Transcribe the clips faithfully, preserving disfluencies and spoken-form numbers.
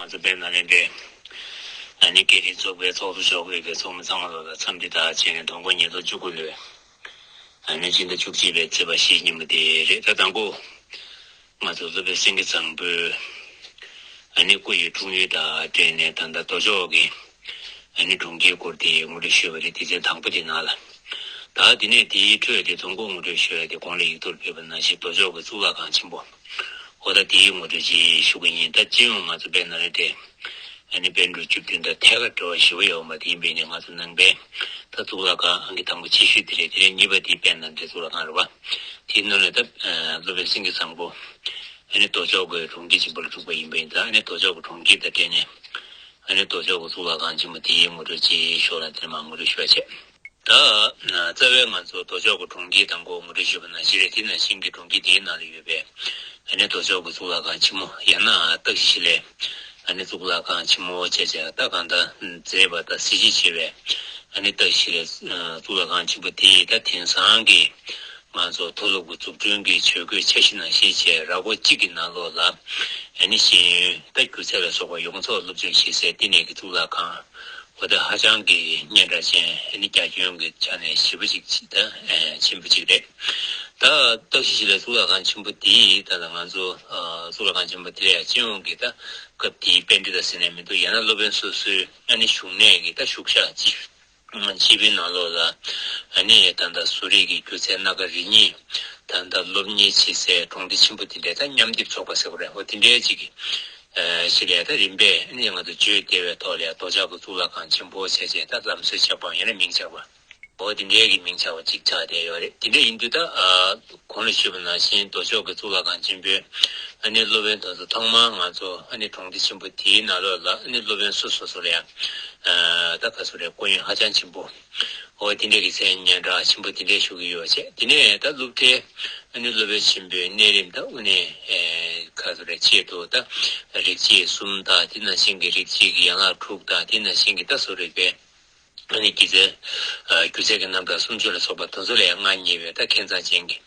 ང་ཚོ་དཔལ་ནཱ་ལེནྡྲའི་ཨ་ནི་སྐད་འཕྲིན་ཚོགས་པའི་ཚོགས་གཙོ་མཆོག་གིས་ཚོགས་མི་ཚང་མ་ལོ་ལ་འཚམས་འདྲི་དང་བཅས་ནས་དང་པོ་ཉིས་སྟོང་བཅུ་དགུ་ལོའི་ཨ་ནི་སྤྱི་ཟླ་བཅུ་གཅིག་པའི་ཚེས་པ་བཞིའི་ཉིན་མོ་དེ་རེད། ད་དང་པོ་ང་ཚོ་སློབ་དཔོན་སེང་གེ་བཟང་པོའི་ཨ་ནི་སྐུ་ཡི་འཁྲུངས་ཡུལ་དང་འབྲེལ་ནས་ད་ལྟ་མདོ་ཕྱོགས་ཀྱི་ཨ་ནི་གྲོང་ཁྱེར་སྐོར་དེ་ངོ་སྤྲོད་ཞུས་པ་རེད། དེ་ཚན་དང་པོ་དེ་ནང་ལ། ད་དེ་ནས་དེའི་འཕྲོས་དེ་དང་པོ་ངོ་སྤྲོད་ཞུ་ཡ་དེ་གོང་ལ་ཡིག་ཐོག་ཕུལ་བ་ནང་བཞིན་མདོ་ཕྱོགས་ཀྱི་གཙུག་ལག་ཁང་ཆེན་པོ། འོ་ད་དེའི་ངོ་སྤྲོད་ཅིག་ཞུ་གི་ཡིན། ད་སྤྱི་ཡོངས་ང་ཚོ་དཔལ་ནཱ་ལེནྡྲའི་ཨ་ནི་པཎ་གྲུབ་བཅུ་བདུན་དང་ཐད་ཀར་འབྲེལ་བ་ཞེ་པོ་ཡོད་པ་དེ་ཡིན་པས་ནི། ང་ཚོ་ནང་པའི་ད་གཙུག་ལག་ཁང་ཨང་ཀི་དང་པོ་ཆེ་ཤོས་དེ་རེད། དེ་རིང་གཉིས་པ་དེ་དཔལ་ནཱ་ལེནྡྲའི་གཙུག་ལག་ཁང་རེད་པ། དེའི་ནང་ནས་ད་སློབ་དཔོན་སེང་གེ་བཟང་པོ་ཨ་ནི་མདོ་ཕྱོགས་ཀྱི་གྲོང་ཁྱེར་ཆེན་པོ་ལ་འཁྲུངས་པ་ཡིན་པས། ད་ཨ་ནི་མདོ་ཕྱོགས་ཀྱི་གྲོང་ཁྱེར་དང་འབྲེལ་ནས་ཨ་ནི་མདོ་ཕྱོགས་ཀྱི་གཙུག་ལག་ཁང་ཆེན་པོ་དེའི་ངོ་སྤྲོད་ཅིག་ཞུ་ལ་དེ་མ་ངོ་སྤྲོད་ཞུ་བ་བྱས། ད་རྩ་བའི་ང་ཚོ་མདོ་ཕྱོགས་ཀྱི་གྲོང་ཁྱེར་དང་པོ་ངོ་སྤྲོད་ཞུས་པ་ནང་བཞིན་རེད། དེ་ནང་བཞིན་གྱི་གྲོང་ཁྱེར་དེའི་ནང་ལ་ཡོད་པའི་ཨ་ནི་མདོ་ཕྱོགས་ཀྱི་གཙུག་ལག་ཁང་ཆེན་མོ་ཡང་ན་སྟག་གཤིན་ཞི་ལའི་ཨ་ནི་གཙུག་ལག་ཁང་ཆེན་མོ་བྱས་བྱས། ད་གང་ལྟར་མཛེས་པ་དང་གཟི་བརྗིད་ཆེ་བའི་ཨ་ནི་སྟག་གཤིན་ཞི་ལའི་གཙུག་ལག་ཁང་ཆེན་པོ་དེ་ད་དེང་སང་གི་ང་ཚོ་མཐོ་སློབ་ཀྱི་འཛུགས་སྐྲུན་གྱི་ཇུས་འགོད་འཆར་གཞི་ནང་བཞིན་བྱས། ར་སྐོར་གཅིག་གི་ནང་ལོགས་ལ་ཨ་ནི་ཤེས་ཡོན་དང་སྒྱུ་རྩལ་ལ་སོགས་པ་ཡོངས་རྫོགས་སློབ་སྦྱོང་བྱེད་སའི་བསྟི་གནས་ཀྱི་གཙུག་ལག་ཁང་། འོ་དེ་ཧ་ཅང་གི་སྙན་གྲགས་ཅན། ཨ་ནི་རྒྱ་ཁྱོན་གྱི་ཆ་ནས་ཞེ་པོ་ཅིག་ཅིག་ད་ཨེ་ཆེན་པོ་ཅིག་རེད། ད་སྟག་གཤིན་ཞི་ལའི་གཙུག་ལག་ཁང་ཆེན་པོ་དེ་ད་ལྟ་ང་ཚོ་ཨ་གཙུག་ལག་ཁང་ཆེན་པོ་དེ་ལ་ཡང་སྤྱི་ཡོངས་ཀྱི་ད་སྐབས་དེའི་པཎྜི་ཏ་ཟེར་ནས་མི་འདུག་ཡང་ན་སློབ་དཔོན་སོ་སོའི་ཨ་ནི་བཞུགས་གནས་ཀྱི་ད་བཞུགས་ཤག་ཅིག་སྤྱི་པའི་ནང་ལོགས་ལ་ཨ་ནི་ད་ལྟ་བཟོ་རིག་གི་སྒྱུ་རྩལ་སྣ་ཁ་རེ་གཉིས། ད་ལྟ་སློབ་གཉེར་བྱེད་སའི་གྲོང་སྡེ་ཆེན་པོ་དེ་འདྲའི་ད་མཉམ་སྡེབ་ཚོགས་པ་ཟེར་བ་རེད། འོ་དེ་འདྲའི་ཅིག་གི་ཨ་ཞིག་ལ་ད་རིམ་པས་ཨ་ནི་ང་ཚོ་བརྗོད་བདེ་བའི་ཐོག་ལ་ཡང་མདོ་ཕྱོགས་ཀྱི་གཙུག་ལག་ཁང་ཆེན་པོ་བྱས་བྱས། ད་ལམ་སྲོལ་ཆགས་པའམ་ཡང་ན་མིང་ཆགས་པ། འོ་དེ་འདྲའི་གི་མིང་ཆགས་པ་ཅིག་ཆགས་བསྡད་ཡོད་རེད། དེ་འདྲ་ཡིན་དུས་ད་ཨ་གོང་ལ་ཞུས་པ་ནང་བཞིན་མདོ་ཕྱོགས་ཀྱི་གཙུག་ལག་ཁང་ཆེན་པོའི་ཨ་ནི་སློབ་དཔོན་དེ་ཚོ་ཐོག་མར་ང་ཚོ་ཨ་ནི་གྲོང་སྡེ་ཆེན་པོ་དེའི་ནང་ལོགས་ལ་ཨ་ནི་སློབ་དཔོན་སོ་སོ་སོ་ལ་ཡང་ཨ་ད་ག་ཚོད་རེད། སྐུ་ཡོན་ཧ་ཅང་ཆེན་པོ། འོ་དེ་འདྲའི་གི་མཚན་སྙན་གྲགས་ཆེན་པོ་དེ་འདྲའི་ཞུ་གི་ཡོད་བྱས། དེ་ནས་ད་སློབ་གྲྭའི་ཨ་ནི་སློབ་དཔོན་ཆེན་པོའི་གནས་རིམ་ད་དབུ་ནས་ཨེ་ག་ཚོད་རེད། ཆེད་དུ་ད་རིག་བྱེད་གསུམ་དང་། དེ་ནང་བཞིན་གྱི་རིག་བྱེད་ཀྱི་ཡན་ལག་དྲུག་དང་། དེ་ནང་བཞིན་གྱི་ད་བཟོ་རིག་པའི་ཨ་ནི་སྒྱུ་རྩལ་ཨ་སྒྱུ་རྩལ་གྱི་རྣམ་གྲངས་སུམ་ཅུ་ལ་སོགས་པ་དེ་ཚོ་ལ་མངའ་བརྙེས་པའི་ད་མཁས་མཛངས་ཅན་གྱི་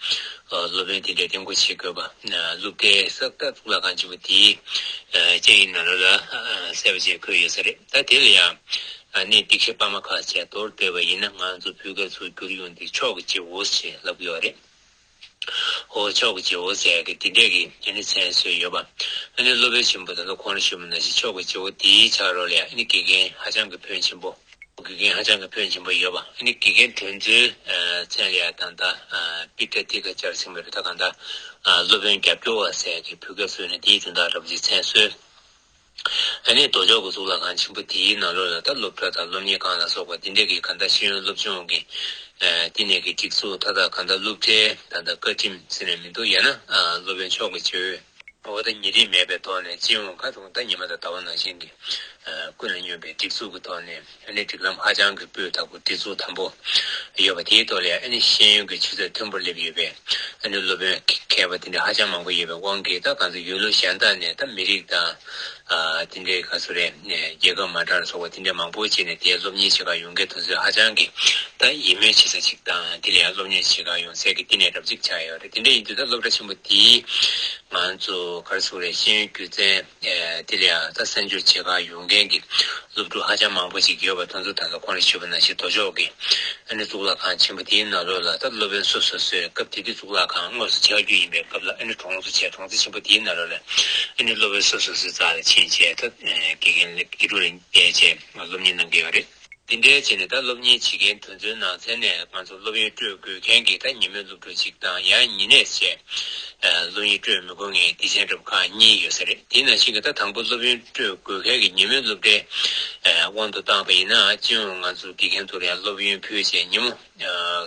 ཨ་སློབ་དཔོན་དེ་འདྲའི་འདེམས་བསྐོ་བྱེད་དགོས་པ། ཨ་སློབ་གྲྭའི་ས་ད་གཙུག་ལག་ཁང་ཆེན་པོ་དེའི་ཨ་བཅའ་ཡིག་ནང་ལོགས་ལ་ཨ་གསལ་པོ་བྱས་འཁོད་ཡོད་ས་རེད། ད་དེ་ལ་ཡང་ཨ་ནི་སྡིག་བཤགས་སྤར་མ་ཁ་བྱས་མདོར་བསྡུས་པ་ཡིན་ན། ང་ཚོ་བོད་སྐད་ཚུར་བསྒྱུར་ཡོང་དུས་མཆོག་གི་རྗེ་བོ་ཞེས་ལབ་ཀྱི་ཡོད་རེད། འོ་མཆོག་གི་རྗེ་བོ་ཟེར་གི་དེ་འདྲས་ཀྱི་ཨ་ནི་མཚན་གསོལ་ཡོད་པ། ཨ་ནི་སློབ་དཔོན་ཆེན་པོ་དེ་ཚོ་གོང་ལ་ཞུས་པ་ནང་བཞིན་མཆོག་གི་རྗེ་བོ་དེའི་ཕྱག་རོགས་ལ་ཨ་ནི་དགེ་རྒན་ཧ་ཅང་གི་ཕོན་ཆེན་པོ། དགེ་རྒན་ཧ་ཅང་གི་ཕོན་ཆེན་པོ་ཡོད་པ། ཨ་ནི་དགེ་རྒན་དེ་ཚོའི་ཨ་མཚན་ལ་ཡང་ད་ལྟ་ཨ་པི་ཏྲ་ཏི་ཀ་ཅར་ཟེར་གྱི་ཡོད་རེད། ད་གང་ལྟར་ཨ་སློབ་དཔོན་རྒྱབ་སྐྱོར་བ་ཟེར་གི་བོད་སྐད་བཟོས་ན་དེའི་དོན་དག་འདྲ་པོ་ཅིག་མཚན་གསོལ། ཨ་ནི་མདོ་ཕྱོགས་ཀྱི་གཙུག་ལག་ཁང་ཆེན་པོ་དེའི་ནང་ལོགས་ལ་ད་སློབ་གྲྭ་དང་སློབ་གཉེར་ཁང་ལ་སོགས་པ་དེ་འདྲས་ཀྱི་གང་ལྟར་ཤེས་ཡོན་སློབ་སྦྱོང་གི་ཨ་བསྟི་གནས་ཀྱི་སྒྲིག་འཛུགས། ད་ལྟ་གང་ལྟར་སློབ་གྲྭའི་ད་ལྟ་བཀའ་ཁྲིམས་ཟེར་ནས་མི་འདུག་ཡང་ན་ཨ་སློབ་དཔོན་མཆོག་གི་བྱོས། འོ་ད་ཉིན་རེའི་མེད་པའི་ཐོག་ནས་སྤྱི་ཡོངས་ཁ་ཐུག་ད་ཉི་མ་དང་ཟླ་བ་ནང་བཞིན་གྱི་ཨ་ཀུན་ལ་སྙོམས་པའི་སྒྲིག་འཛུགས་ཀྱི་ཐོག་ནས། ཨ་ནི་སྒྲིག་ལམ་ཧ་ཅང་གི་སྤུས་དག་པོ། སྒྲིག་འཛུགས་དམ་པོ་ཡོད་པ་དེའི་ཐོག་ལ་ཨ་ནི་ཤེས་ཡོན་གྱི་ཆུ་ཚད་མཐོན་པོར་སླེབས་ཡོད་པའི་ཨ་ནི་སློབ་དཔོན་མཁས་པ་དེ་འདྲ་ཧ་ཅང་མང་པོ་ཡོད་པའི་དབང་གིས། ད་གང་ཚོ་ཡུལ་ལུང་གཞན་དག་ནས་ད་མི་རིགས་དང་ཨ་དེ་འདྲའི་ག་ཚོད་རེད། རྒྱལ་ཁབ་མ་འདྲ་ལ་སོགས་པ་དེ་འདྲ་མང་པོ་བྱས་ནས་དེར་སློབ་གཉེར་བྱེད་གར་ཡོང་མཁན་དེ་ཚོས་ཧ་ཅང་གི་ད་ཡིད་སྨོན་བྱེད་ས་ཅིག་དང་། དེ་ལ་ཡང་སློབ་གཉེར་བྱེད་གར་ཡོང་སའི་གི་བསྟི་གནས་འདྲ་པོ་ཅིག་ཆགས་ཡོད་རེད། དེ་འདྲ་ཡིན་དུས་ད་སློབ་གྲྭ་ཆེན་པོ་དེའི་ང་ཚོ་ག་རེ་ཟེར་དགོས་རེད། ཤེས་ཡོན་སྒྱུ་རྩལ། ཨེ་དེ་ལ་ཡང་ད་གསར་འཇུག་བྱེད་གར་ཡོང་མཁན་གྱི་སློབ་ཕྲུག་ཧ་ཅང་མང་པོ་ཞིག་ཡོད་པ་དེ་ཚོ། ད་ལྟ་གོང་ལ་ཞུས་པ་ནང་བཞིན་མདོ་ཕྱོགས་ཀྱི་ཨ་ནི་གཙུག་ལག་ཁང་ཆེན་པོ་དེའི་ནང་ལོགས་ལ་ད་སློབ་དཔོན་སོ་སོ་སོའི། སྐབས་དེ་དུས་གཙུག་ལག་ཁང་དངོས་སུ་ཆགས་རྒྱུ་ཡིན་པའི་སྐབས་ལ། ཨ་ནི་གྲོང་ཚོ་བྱས། གྲོང་ཚོ་ཆེན་པོ་དེའི་ནང་ལོགས་ལ་ཨ་ནི་སློབ་དཔོན་སོ་སོ་སོའི་རྩ་ལ་ཕྱིན་བྱས། ད་དགེ་རྒན་ལ་དགེ་ཕྲུག་ལ་བསྡད་བྱས་སློབ་གཉེར་གནང་གི་ཡོད་རེད། དེ་འདྲའི་བྱས་ནས་ད་སློབ་གཉེར་བྱེད་མཁན་དེ་ཚོའི་ནང་ཚན་ནས་ང་ཚོ་སློབ་ཡོན་སྤྲོད་དགོས་མཁན་གྱི་ད་ཉིན་མོའི་སློབ་ཕྲུག་ཅིག་དང་། ཡང་ཉིན་ནས་བྱས་སློབ་ཡོན་སྤྲོད་མི་དགོས་མཁན་སྡེ་ཚན་འདྲ་པོ་ཁག་གཉིས་ཡོད་ས་རེད། དེ་ནང་བཞིན་གྱི་ད་དང་པོ་སློབ་ཡོན་སྤྲོད་དགོས་མཁན་གྱི་ཉིན་མོའི་སློབ་གྲྭའི་དབང་དུ་བཏང་པ་ཡིན་ན། སྤྱི་ཡོངས་ང་ཚོ་དགེ་རྒན་ཚོ་ལ་ཡང་སློབ་ཡོན་ཕུལ་བྱས་ཉིན་མོ་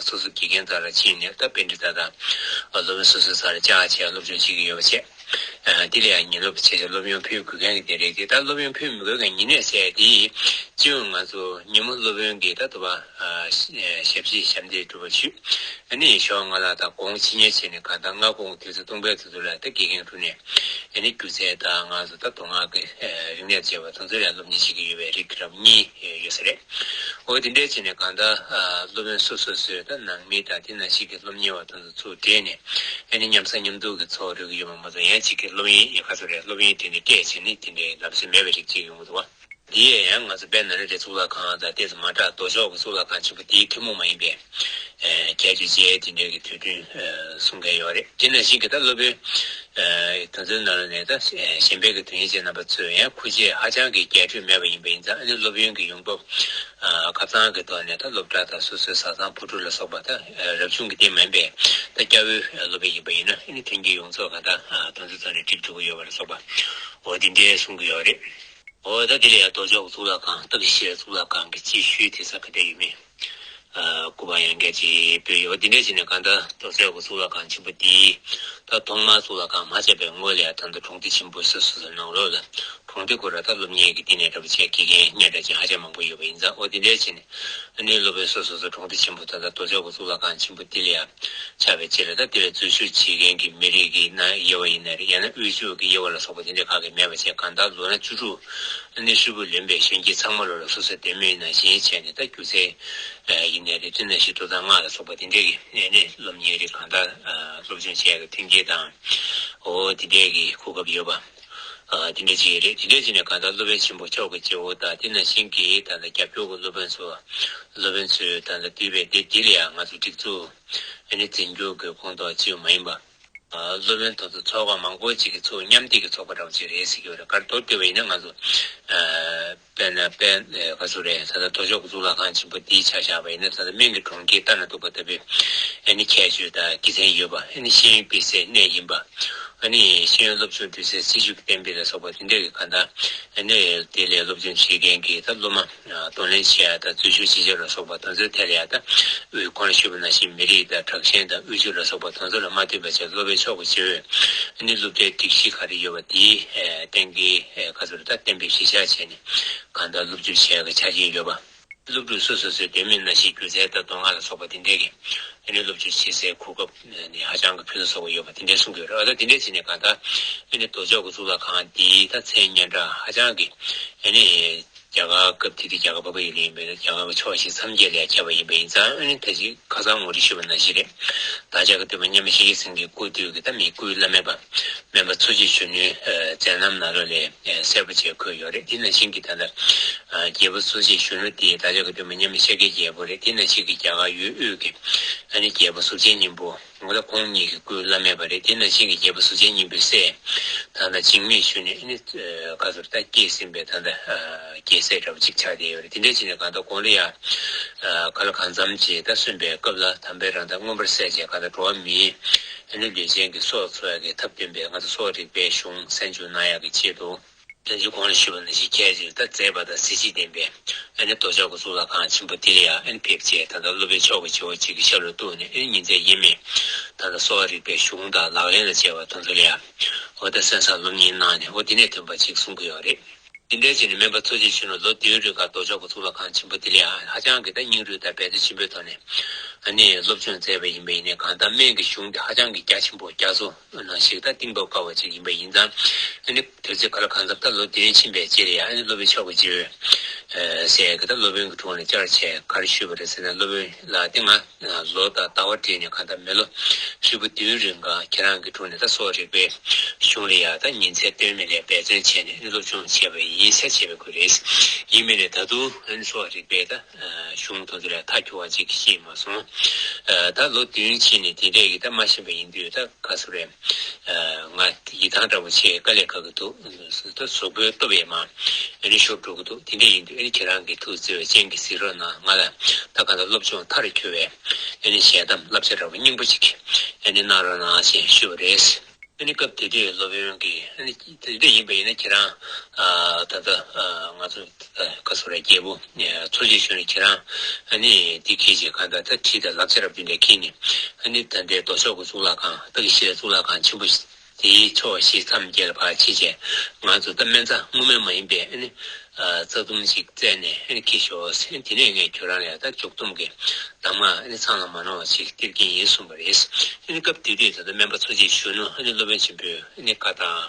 སོ་སོ་དགེ་རྒན་རྩ་ལ་ཕྱིན་ནས་ད་པཎྜི་ཏ་དང་སློབ་དཔོན་སོ་སོའི་རྩ་ལ་བཅར་བྱས་སློབ་སྦྱོང་བྱེད་ཀྱི་ཡོད་པ་བྱས། ཨ་དེ་ལ་ཡང་ཉིན་སློབ་བྱས་བྱས་སློབ་ཡོན་ཕུལ་དགོས་མཁན་གྱི་དེ་རེད། དེ་ད་སློབ་ཡོན་ཕུལ་མི་དགོས་མཁན་ཉིན་ནས་བྱས་དེ་སྤྱི་ཡོངས་ང་ཚོ་ཉིན་མོ་སློབ་ཡོན་གྱི་ད་དུ་བ་ཨ་ཞབས་ཕྱི་ཞབས་འདེགས་སྒྲུབ་པ་ཞུས། ཨ་ནི་ཞོགས་སྔ་ལ་དང་དགོང་ཕྱི་ཉལ་བྱས་ནས་གང་ལྟར་སྔ་དགོང་དུས་ཚོད་སྟོང་པའི་དུས་ཚོད་ལ་ད་དགེ་རྒན་དྲུང་ནས་ཨ་ནི་སྒྱུ་རྩལ་དང་ང་ཚོ་ད་མདོ་སྔགས་ཀྱི་རིག་གནས་བཅས་པ་དེ་ཚོ་ལ་སློབ་གཉེར་བྱེད་ཀྱི་ཡོད་པའི་རིགས་རབས་གཉིས་ཡོད་ས་རེད། འོ་དེ་འདྲའི་བྱས་ནས་གང་ལྟར་ཨ་སློབ་དཔོན་སོ་སོ་སོའི་ད་ནང་མི་དང་དེ་ནང་བཞིན་གྱི་སློབ་གཉེར་བ་དེ་ཚོ་ཚུར་བསྒྲིགས་ནས། ཨ་ནི་མཉམ་ཟ་མཉམ་འདུག་གི་འཚོ་བ་རོལ་གྱི་ཡོད་པ་མ་ཚད། ཡང་གཅིག་གི་སློབ་ཡོན་ཡིན་ག་ཚོད་རེད། སློབ་ཡོན་དེ་ནས་སྤྲད་བྱས་ནས་དེ་འདྲའི་ལམ་སྲོལ་མེད་པའི་རིགས་གཅིག་ཡོང་གི་འདུག་བ། དེ་ཡང་ང་ཚོ་དཔལ་ནཱ་ལེནྡྲའི་གཙུག་ལག་ཁང་དང་ཏོག་ཙམ་མ་འདྲ། ལྡོག་ཕྱོགས་ཀྱི་གཙུག་ལག་ཁང་ཆེན་པོ་དེའི་ཐུན་མོང་མ་ཡིན་པའི་ཨ་ཁྱད་ཆོས་ཅན་དེ་འདྲའི་གི་དུས་སྟོན་ཨ་གསུང་མཁན་ཡོད་རེད། དེ་ནང་བཞིན་གྱི་ད་སློབ་དཔོན་ཨ་དེ་ཚོའི་ནང་ལ་ནས་ད་གཞན་ཕན་གྱི་དོན་ཡིན་ཅེས་རྣམ་པ་ཚོས་ཡང་ཁུར་ཆེས་ཧ་ཅང་གི་རྒྱས་སྤྲོས་མེད་པ་ཡིན་པ་ཡིན་ཙང་། ཨ་ནི་སློབ་ཡོན་གྱི་ཡོང་འབབ་ཨ་ཁ་ཚང་གི་ཐོག་ནས་ད་སློབ་གྲྭ་དང་སོ་སོའི་བཟའ་ཚང་བུ་ཕྲུག་ལ་སོགས་པ་ད་ཨ་རབ་བྱུང་གི་སྟེང་མ་ཡིན་པའི་ད་སྐྱ་བོའི་སློབ་དཔོན་ཡིན་པ་ཡིན་ན། ཨ་ནི་ཐོན་སྐྱེད་ཡོངས་རྫོགས་ག་ད་ཨ་དེ་ཚོའི་ཐོག་ནས་འགྲིག་ཐུབ་ཀྱི་ཡོད་པ་ལ་སོགས་པ། འོ་དེ་འདྲའི་གསུང་གི་ཡོད་རེད། འོ་ད་དེ་ལ་ཡང་ལྡོག་ཕྱོགས་ཀྱི་གཙུག་ལག་ཁང་སྟག་གི་ཤེལ་གཙུག་ལག་ཁང་གི་སྤྱི་ཤུལ་དེ་ས་ག་དེ་ཡོད་མེད། ཨ་སྐུ་པར་ཡང་བསྐྱར་ཅིག་སྤོས་ཡོད། འདི་འདྲ་བྱས་ནས་གང་ལྟར་ལྡོག་ཕྱོགས་ཀྱི་གཙུག་ལག་ཁང་ཆེན་པོ་འདི་ད་ཐོག་མར་གཙུག་ལག་ཁང་མ་ཆགས་པའི་སྔོན་ལ་ཡང་ད་ལྟ་གྲོང་སྡེ་ཆེན་པོ་སོ་སོ་སོའི་ནང་ལོགས་ལ་གྲོང་སྡེ་ཁོ་ར་ད་སློབ་གཉེར་གྱི་བསྟི་གནས་འདྲ་པོ་བྱས། དགེ་རྒན་སྣེ་གྲས་ཅན་ཧ་ཅང་མང་པོ་ཡོད་པ་ཡིན་ཙང་། འོ་འདི་འདྲ་བྱས་ནས་ཨ་ནི་སློབ་དཔོན་སོ་སོ་སོ་གྲོང་སྡེ་ཆེན་པོ་ད་ལྟ་ལྡོག་ཕྱོགས་ཀྱི་གཙུག་ལག་ཁང་ཆེན་པོ་འདི་ལ་ཡང་ཆགས་པའི་ཕྱིར། ད་དེ་ལ་འཛུལ་ཞུགས་བྱེད་མཁན་གྱི་མི་རིགས་ཀྱི་ནང་དབྱེ་བ་ཡིན་ན་རེད། ཡང་ན་དབུལ་ཕྱུག་གི་དབྱེ་བ་ལ་སོགས་པ་དེ་འདྲ་གང་གི་མེད་པ་བྱས། གང་ལྟར་ལོ་ན་བཅུ་དྲུག་ཨ་ནི་ཧྲིལ་པོ་ལོན་པའི་གཞོན་སྐྱེས་ཚང་མ་ལོ་ལ་སོ་སོའི་འདེམས་མོས་ནང་བཞིན་བྱས་ནས། ད་སྒྱུ་རྩལ་ཡིན་ནའི་རེད། དེ་ནང་བཞིན་དུ་ད་སྔགས་ལ་སོགས་པ་དེ་འདྲ་གི་ཨ་ནི་སློབ་གཉེར་རིགས་གང་ལྟར་སློབ་སྦྱོང་བྱས་ཀྱི་མཐུན་རྐྱེན་དང་། འོ་དེ་འདྲ་གི་གོ་སྐབས་ཡོད་པ། ཨ་དེ་འདྲ་ཅིག་རེད། དེ་འདྲ་ཅིག་ནས་གང་ལྟར་སློབ་དཔོན་ཆེན་པོ་མཆོག་གི་རྗེ་བོ་དང་། དེ་ནང་བཞིན་གྱི་ད་ལྟ་རྒྱབ་སྐྱོར་གྱི་སློབ་དཔོན་ཚོ། སློབ་དཔོན་ཚོས་ད་ལྟ་བསྡུས་པའི་སྡེ་འདི་ལ་ཡང་ང་ཚོ་སྒྲིག་འཛུགས་ཨ་ནི་འཛིན་སྐྱོང་གི་ཁོངས་གཏོགས་གཅིག་མ་ཡིན་པ། ཨ་སློབ་དཔོན་དེ་ཚོ་ཚོགས་པ་མང་པོ་ཅིག་གི་ཚོགས་མཉམ་འདེགས་ཀྱི་ཚོགས་པ་འདྲ་བོ་ཅིག་རེད་ཟེར་གྱི་ཡོད་རེད། ག་རེ་མདོར་བསྡུས་པ་ཡིན་ན་ང་ཚོ་ཨ་དཔེར་ན་དཔེ་ཨ་ག་ཚོད་རེད། ད་ལྟ་ལྡོག་ཕྱོགས་ཀྱི་གཙུག་ལག་ཁང་ཆེན་པོ་འདི་ཆ་བཞག་པ་ཡིན་ན། ད་ལྟ་སྨན་གྱི་གྲོང་ཁྱེར་ལྟ་ན་སྡུག་པ་ལྟ་བུའི་ཨ་ནི་ཁྱད་ཆོས་དང་དགེ་མཚན་ཡོད་པ། ཨ་ནི་ཤེས་ཡོན་སྤེལ་སའི་གནས་ཡིན་པ། ཨ་ནི་ཤེས་ཡོན་སློབ་སྦྱོང་སྤྲོད་སའི་སྲིད་བྱུས་ཀྱི་གཏན་འབེབས་ལ་སོགས་པ་དེ་འདྲ་གི་གང་ལྟར་ཨ་ནི་དེ་ལས་སློབ་སྦྱོང་བྱེད་མཁན་གྱི་ད་སློབ་མ་གདོང་ལེན་བྱེད་ཡ་དང་འཛུལ་ཞུགས་བྱེད་ཕྱོགས་ལ་སོགས་པ་དེ་ཚོའི་ཐད་ལ་ཡ། ད་དབུས་གོང་ལ་ཞུས་པ་ནང་བཞིན་མི་རིགས་དང་དྲག་ཞན་དང་དབུལ་ཕྱུག་ལ་སོགས་པ་དེ་ཚོ་ལ་མ་ལྟོས་པ་བྱས། སློབ་དཔོན་མཆོག་གི་རྗེ་བོས་ཨ་ནི་སློབ་གྲྭའི་སྒྲིག་གཞི་ག་རེ་ཡོད་པ་དེའི་ཨ་གཏན་འཁེལ་ཨ་ག་ཚོད་རེད། ད་གཏན་འབེབས་གཞིར་བཞག་བྱས་ནས་གང་ལྟར་སློབ་སྦྱོང་བྱེད་ཡ་གི་ཆ་རྐྱེན་ཡོད་པ། སློབ་ཕྲུག་སོ་སོ་སོའི་འདོད་མོས་ནང་བཞིན་སྒྱུ་རྩལ་དང་མདོ་སྔགས་ལ་སོགས་པ་དེ་འདྲའི་གི་ཨ་ནི་སློབ་སྦྱོང་བྱེད་སའི་གོ་སྐབས་ནི་ཧ་ཅང་གི་ཕུན་སུམ་ཚོགས་པ་ཡོད་པ་དེ་འདྲའི་གསུང་གི་ཡོད་རེད། ཨ་ད་དེ་འདྲའི་བྱས་ནས་གང་ལྟར་ཨ་ནི་ལྡོག་ཕྱོགས་ཀྱི་གཙུག་ལག་ཁང་འདིའི་ད་མཚན་སྙན་གྲགས་ཧ་ཅང་གི་ཨ་ནི་རྒྱ་གར་སྐབས་དེ་དུས་རྒྱ་གར་འཕགས་པ་ཡུལ་ལ་ཡིན་པས་ན། རྒྱ་གར་གྱི་ཕྱོགས་བཞི་མཚམས་བརྒྱད་ལ་ཡང་ཁྱབ་པ་ཡིན་པ་ཡིན་ཙང་། ཨ་ནི་ད་ཅི་ཁ་སང་ངོ་སྤྲོད་ཞུས་པ་ནང་བཞིན་རེད། བདག་ཅག་གི་སྟོན་པ་མཉམ་མེད་ཤཱཀྱ་སེང་གེའི་སྐུ་དུས་ཀྱི་ད་མི་སྐུའི་བླ་མེད་པ་སྨན་པ་འཚོ་བྱེད་གཞོན་ནུའི་མཛད་རྣམ་ནང་ལོགས་ལ་གསལ་པོ་བྱས་འཁོད་ཡོད་རེད། དེ་ནང་བཞིན་གྱི་ད་ལྟ་རྒྱལ་པོ་འཚོ་བྱེད་གཞོན་ནུ་དེ་བདག་ཅག་གི་སྟོན་པ་མཉམ་མེད་ཤཱཀྱའི་རྒྱལ་པོ་རེད། དེ་ནང་བཞིན་གྱི་རྒྱ་གར་ཡུལ་དབུས་ཀྱི་ཨ་ནི་རྒྱལ་པོ་གཟུགས་ཅན་སྙིང་པོ། ངོ་ལ་ཁོང་གཉིས་ཀྱི་སྐུའི་བླ་མེད་པ་རེད། དེ་ནང་བཞིན་གྱི་རྒྱལ་པོ་གཟུགས་ཅན་སྙིང་པོའི་སྲས་ད་ལྟ་འཇིགས་མེད་གཞོན་ནུ་ཨ་ནི་ཁ་ཟུར་ད་སྐྱེས་ཟིན་པའི་ད་ལྟ་རྒྱལ་སྲས་འདྲ་བོ་ཅིག་ཆགས་བསྡད་ཡོད་རེད། དེ་འདྲ་བྱས་ནས་གང་ལྟར་གོང་ལ་ཡ་ག་ལ་གང་འཚམ་ཅིག་ད་གསོན་པའི་སྐབས་ལ་དམ་པའི་རང་མདངས་མངོན་པར་གསལ་བྱས། གང་ལྟར་འགྲོ་བ་མིའི་ཨ་ནི་ལུས་ཅན་གྱི་སྲོག་འཚོ་ཡ་གི་ཐབས་སྟོན་པའི་ང་ཚོ་གསོ་བ་རིག་པའི་གཞུང་གསན་འཇུག་གནང་ཡ་གི་ཆེད་དུ། ད་ཅི་གོང་ལ་ཞུས་པ་ནང་བཞིན་ཁྱད་ཆོས་དང་མཛེས་པ་དང་གཟི་བརྗིད་ལྡན་པའི་ཨ་ནི་ལྡོག་ཕྱོགས་ཀྱི་གཙུག་ལག་ཁང་ཆེན་པོ་འདི་ལ་ཡང་ཨ་ནི་ཕེབས་བྱས། ད་ལྟ་སློབ་དཔོན་མཆོག་གི་རྗེ་བོ་གཅིག་གི་ཞབས་ལ་གཏུགས་ནས། ཨ་ནི་ཉིན་མཚན་དབྱེར་མེད་ད་ལྟ་གསོ་བ་རིག་པའི་གཞུང་དང་ལག་ལེན་ལ་བྱས་པ་དེ་ཚོ་ལ་ཡང་འོ་ད་གསན་བསམ་སློབ་གཉེར་གནང་ནས། འོ་དེ་ནས་ཐོན་པ་ཅིག་གསུང་གི་ཡོད་རེད། དེ་འདྲའི་བྱས་ནས་སྨན་པ་འཚོ་བྱེད་གཞོན་ནུ་ལོ་བདུན་རིང་ག་ལྡོག་ཕྱོགས་ཀྱི་གཙུག་ལག་ཁང་ཆེན་པོ་འདི་ལ་ཡང་ཧ་ཅང་གི་ད་སྙིང་རུས་དང་འབད་བརྩོན་ཆེན་པོའི་ཐོག་ནས་ཨ་ནི་སློབ་སྦྱོང་མཛད་པ་ཡིན་པ་ཡིན་ནའི། གང་ལྟར་སྨན་གྱི་གཞུང་འདི་ཧ་ཅང་གི་རྒྱ་ཆེན་པོ། རྒྱ་མཚོ་ནང་བཞིན་ད་གཏིང་དཔག་དཀའ་བ་ཅིག་ཡིན་པ་ཡིན་ཙང་། ཨ་ནི་དུས་ཚོད་ག་ལ་གང་འཚམ་ད་ལོ་བདུན་ཕྱིན་པའི་རྗེས་ལ་ཡང་ཨ་ནི་སློབ་དཔོན་མཆོག་གི་རྗེ་བོས་ཟེར་གི་ད་སློབ་དཔོན་གྱི་དྲུང་ལ་བཅར་བྱས་ག་རེ་ཞུས་པ་རེད་ཟེར་ན། སློབ་དཔོན་ལགས། དེ་ང་ལོ་དང་ཟླ་བ་བསྒྲིལ་ནས་གང་ལྟར་མི་ལོ་ཧྲིལ་པོ་བདུན་རིང་ག་ཁྱེད་རང་གི་དྲུང་ནས་ད་གསོ་བ་རིག་པའི་གཞུང་ལ་ཡང་ད་ཉིན་མཚན་ལྟོས་མེད་ལ་འབད་བརྩོན་བྱས་ནས་ཨ་ནི་སློབ་སྦྱོང་བྱས་པ་ཡིན་ཟེར་བྱས་པའི་སྐོར་རེད། ཡིན་མིན་ནས་ད་དུང་ཨ་ནི་གསོ་བ་རིག་པའི་ད་གཞུང་དེ་ཚོ་ལ་མཐའ་འཁྱོལ་བ་ཅིག་ཤེས་མ་སོང་། ད་ལོ་བདུན་ཕྱིན་ནས་དེ་འདྲས་ཀྱི་ད་མ་ཤེས་པ་ཡིན་དུས་ད་ག་ཟེར་རེད། ང་ཡིད་ཐང་འདྲ་པོ་ཆེ་དཀའ་ལས་ཁག་གི་འདུག་ད་གཟུགས་པོའི་སྟོབས་ཡས་མ་ཨ་ནི་ཤོར་འགྲོ་གི་འདུག་དེ་འདྲས་ཡིན་དུས་ཨ་ནི་ཁྱེད་རང་གིས་ཐུགས་བརྩེ་བའི་སྤྱན་གྱིས་གཟིགས་རོགས་གནང་། ང་ལ་ད་ག་ད་སློབ་སྦྱོང་མཐར་འཁྱོལ་བའི་ཨ་ནི་ཞལ་གདམས་བསླབ་བྱ་འདྲ་པོ་སྙིང་པོ་ཅིག་ཨ་ནི་གནང་རོགས་གནང་ཞེས་ཞུས་པ་རེད། ཨ་ནི་སྐབས་དེ་དུས་སློབ་དཔོན་གྱིས་ཨ་ནི་དེ་འདྲ་ཡིན་པ་ཡིན་ན་ཁྱེད་རང་ཨ་ད་ལྟ་ཨ་ང་ཚོ་ད་ག་ཟེར་རེད། རྒྱལ་པོ་ཨ་འཚོ་བྱེད་གཞོན་ནུ་ཁྱེད་རང་ཨ་ནི་འདི་འཁྱེར་བྱས་གང་ལྟར་ད་གྲི་དང་ལག་ཆ་རབ་དེ་འདྲ་འཁྱེར་ནས། ཨ་ནི་ད་ལྟའི་ལྡོག་ཕྱོགས་ཀྱི་གཙུག་ལག་ཁང་། སྟག་གི་ཤེལ་གཙུག་ལག་ཁང་ཆེན་པོ་དེའི་ཕྱོགས་བཞི་མཚམས་བརྒྱད་ལ་ཕར་ཕྱིན་བྱས། ང་ཚོ་ད་སྨན་རྩྭ་སྔོན་མ་མ་ཡིན་པའི་ཨ་ནི་ རྩ་ལྟུང་ཅིག་བཙལ་ནས་ཨ་ནི་འཁྱེར་ཤོག་ཟེར། དེ་ནས་ངས་ཁྱོད་རང་ལ་ཡང་ད་འཇུག་སྡོམ་གྱི་གདམས་ངག་ཨ་ནི་ཚང་ལ་མ་གནང་བ་ཅིག་སྟེར་གྱི་ཡིན་གསུངས་པ་རེད། ཨ་ནི་སྐབས་དེ་དུས་ད་ལྟ་སྨན་པ་འཚོ་བྱེད་གཞོན་ནུ་ཨ་ནི་སློབ་དཔོན་ཆེན་པོའི་ཨ་ནི་བཀའ་དང་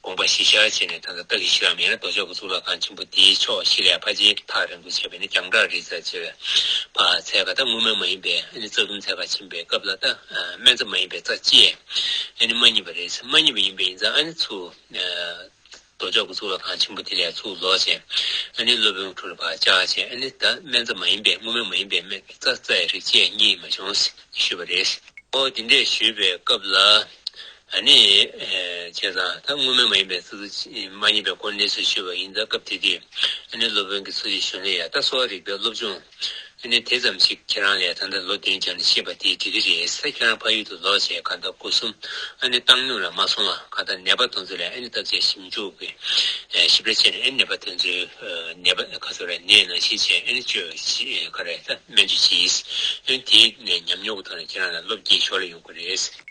དགོངས་པ་གཞི་བཞག་བྱས་ནས་ད་ལྟ་ལྟ་གི་ཤི་ར་མེད་ན་རྡོ་ཆོག་གི་གཙུག་ལག་ཁང་ཆེན་པོ་དེའི་ཕྱོགས་བཞི་ལས་ཕལ་ཆེར་ཐག་རིང་པོ་བྱས་པས་ནི་རྒྱང་གྲགས་རིང་ས་བྱས་པ་ཚད་ཀ་ད་སྔོན་མ་མ་ཡིན་པའི་ཨ་ནི་རྩ་ལྟུང་ཚད་ཀ་ཕྱིན་པའི་སྐབས་ལ་ད་སྨན་རྩྭ་མ་ཡིན་པའི་རྩྭ་བཅད་ཨ་ནི་མ་རྙེད་པ་རེད། མ་རྙེད་པ་ཡིན་པ་ཡིན་ཙང་ཨ་ནི་ཚུར། རྡོ་ཆོག་གི་གཙུག་ལག་ཁང་ཆེན་པོ་དེ་ལས་ཚུར་ལོག་བྱས། ཨ་ནི་སློབ་དཔོན་ཁྲོད་ལ་ཕར་བཅར་བྱས་ཨ་ནི་ད་སྨན་རྩྭ་མ་ཡིན་པའི་སྔོན་མ་མ་ཡིན་པའི་སྨན་རྩྭ་རྩྭ་ཡི་རིགས་བཅད་རྙེད་མ་བྱུང་ཞུས་པ་རེད། ཨོ་དེ་འདྲས་ཞུས་པའི་སྐབས་ལ་ཨ་ནི་བྱས་ཙང་ད་སྔོན་མ་མ་ཡིན་པའི་རྩྭ་མ་རྙེད་པའི་སྐོར་གནས་ཚུལ་ཞུས་པ་ཡིན་ཙང་སྐབས་དེ་དུས་ཨ་ནི་སློབ་དཔོན་གྱི་འཚོ་བྱེད་གཞོན་ནུ་ཡང་ད་གསོ་བ་རིག་པའི་སློབ་སྦྱོང་། ཨ་ནི་དེ་ཙམ་ཞིག་ཁྱེད་རང་ལས་ད་ལྟ་ལོ་བདུན་སྦྱངས་ནས་ཤེས་པ་དེ་འགྲིག་གི་རེད་ཟེར། ཁྱེད་རང་ཕ་ཡུལ་དུ་ལོག་བྱས་གང་ལྟར་སྒོ་གསུམ་ཨ་ནི་བཏང་སྙོམས་ལ་མ་སོང་བ་གང་ལྟར་ནད་པ་དེ་ཚོ་ལ་ཨ་ནི་བརྟག་དཔྱད་ཞིབ་འཇུག་གི་ཞིབ་ཕྲ་བྱས་ནས་ཨ་ནི་ནད་པ་དེ་ཚོའི་ནད་པ་ག་ཚོད་རེད་ནད་ནང་བཞིན་བྱས་ཨ་ནི་བཅོས་ག་རེ་ད་སྨན་བཅོས་གྱིས་ཨ་ནི་དེའི་ནས་ཉམས་མྱོང་གི་ཐོག་ནས་ཁྱེད་རང་ལ་བློ་སྐྱེད་ཞོར་ལ་ཡོང་གི་རེད།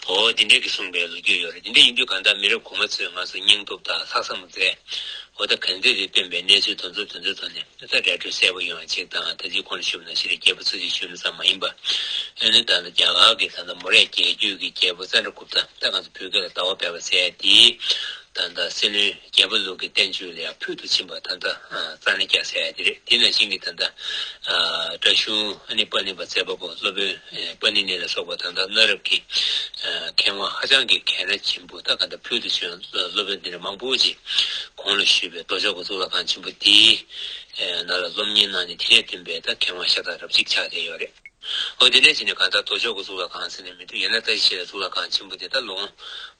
འོ་འདི་འདྲས་ཀྱི་གསུངས་པའི་ལོ་རྒྱུས་ཡོད་རེད། འདི་འདྲས་ཡིན་དུས་གང་ལྟར་མི་རབས་གོང་མ་ཚོས་ང་ཚོ་སྙིང་སྟོབས་དང་ལྷག་བསམ་མཛད། འོ་ད་གང་འདྲས་རེད་སྟོན་པའི་གནས་ཚུལ་དེ་ཚོ་དེ་ཚོའི་ཐོག་ནས་ད་ར་སྤྲོད་གསལ་པོ་ཡོང་བ་ཅིག་དང་ད་ཅི་གོང་ལ་ཞུས་པ་ནང་བཞིན་རེད། རྒྱལ་པོ་ཚོ་ཅིག་ཞུས་ན་ཙམ་མ་ཡིན་པ། ཨ་ནི་ད་ལྟ་རྒྱ་གར་གྱི་ད་ལྟ་མོ་རའི་རྒྱལ་རྒྱུད་ཀྱི་རྒྱལ་པོ་ཙནྡྲ་གུབྟ་ད་ང་ཚོ་བོད་སྐད་ལ་ཟླ་བ་བྷེ་བྷ་ཟེར་ཡ་དེའི་ད་ལྟ་སྲིད་བློན་རྒྱལ་པོ་ལུགས་ཀྱི་བསྟན་བཅོས་ལ་ཡང་ཕུལ་དུ་ཕྱིན་པ་ད་ལྟ་རྩ་ནས་རྒྱ་ཟེར་ཡ་དེ་རེད། དེ་ནང་བཞིན་གྱི་ད་ལྟ་བཀྲ་ཤིས་ཨ་ནི་པཱ་ཎི་པ་མཛད་པ་པོ་སློབ་དཔོན་པཱ་ཎི་ནི་ལ་སོགས་པ་ད་ལྟ་གནའ་རབས་ཀྱི་མཁས་དབང་ཧ་ཅང་གི་གལ་གནད་ཆེན་པོ་ད་ག་འདྲ་ཕུལ་དུ་བྱུང་། སློབ་དཔོན་འདི་འདྲ་མང་པོ་ཅིག་གོང་ལ་ཞུས་པའི་རྡོ་ཆོག་གི་གཙུག་ལག་ཁང་ཆེན་པོ་དེའི་ནང་ལ་སློབ་གཉེར་གནང་ནས་དེ་ལས་བསྟུན་པའི་ད་མཁས་དབང་ཤ་སྟག་རབ་ཅིག་ཆགས་བསྡད་ཡོད་རེད། འོ་དེ་འདྲས་བྱས་ནས་གང་ལྟར་རྡོ་ཆོག་གི་གཙུག་ལག་ཁང་ཟེར་ནས་མི་འདུག་ཡང་ན་ད་ཅི་ཞིག་ལ་གཙུག་ལག་ཁང་ཆེན་པོ་དེ་ད་ལོ་ང་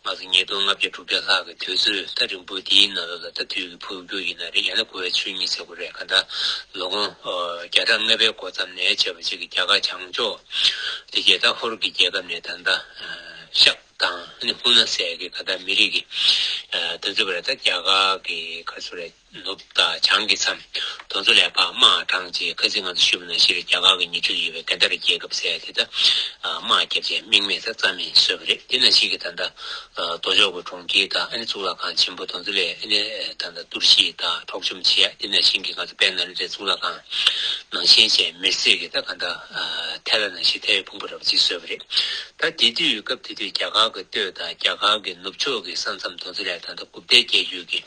ཚོ་ཉིས་སྟོང་ལྔ་བརྒྱ་དྲུག་བརྒྱ་ལྷག་གི་དུས་ཚོད་ད་རིང་པོ་དེའི་ནང་ལོགས་ལ་ད་དུས་ཀྱི་འཕོ་འགྱུར་ཡིན་ན་རེད། ཡང་ན་གོ་བའི་ཆོས་ཉིད་ཟེར་དགོས་རེད། གང་ལྟར་ལོ་ངོ་བརྒྱ་ཕྲག་ལྔ་པའི་འགོ་ཙམ་ནས་བྱས་པ་ཅིག་གི་རྒྱ་གར་བྱང་ཕྱོགས་དེ་གའི་ད་ཧོར་གྱི་རྒྱལ་ཁབ་ནས་ད་ལྟ་ཤག་དང་ཨ་ནི་ཧུ་ན་ཟེར་གི་གང་ལྟར་མི་རིགས་ཀྱི་དུས་ཚོད་པ་རེད། ད་རྒྱ་གར་གྱི་ག་ཚོད་རེད། ནུབ་དང་བྱང་གི་མཚམས་དེ་ཚོ་ལ་ཕར་དམག་དྲངས་རྗེས་ཁ་སང་ང་ཚོ་ཞུས་པ་ནང་བཞིན་རྒྱ་གར་གྱི་ཉེ་འཁྲིས་ཡོད་པའི་གྷན་དྷ་ར་རྒྱལ་ཁབ་ཟེར་ཡ་དེ་ད་དམག་བརྒྱབ་རྗེས་དམིགས་མེད་ས་རྩ་མེད་བཟོས་པ་རེད། དེ་ནང་བཞིན་གྱི་ད་ལྟ་རྡོ་ཆོག་གི་གྲོང་ཁྱེར་དང་ཨ་ནི་གཙུག་ལག་ཁང་ཆེན་པོ་དེ་ཚོ་ལ་ཨ་ནི་ད་ལྟ་གཏོར་བཤིག་དང་འཕྲོག་བཅོམ་བྱེད་ཡ། དེ་ནང་བཞིན་གྱི་ང་ཚོ་དཔལ་ནཱ་ལེནྡྲའི་གཙུག་ལག་ཁང་ནང་བཞིན་བྱས་མེར་སྲེག་གི་ད་ག་འདྲ་ཐལ་བ་ནང་བཞིན་ཐལ་བའི་ཕུང་པོ་འདྲ་པོ་ཅིག་བཟོས་པ་རེད། ད་དེ་དུས་སྐབས་དེ་དུས་རྒྱ་གར་གྱི་སྟོད་དང་རྒྱ་གར་གྱི་ནུབ་ཕྱོགས་ཀྱི་ས་མཚམས་དེ་ཚོ་ལ་ད་ལྟ་གུཔྟའི་རྒྱལ་རྒྱུད་ཀྱི་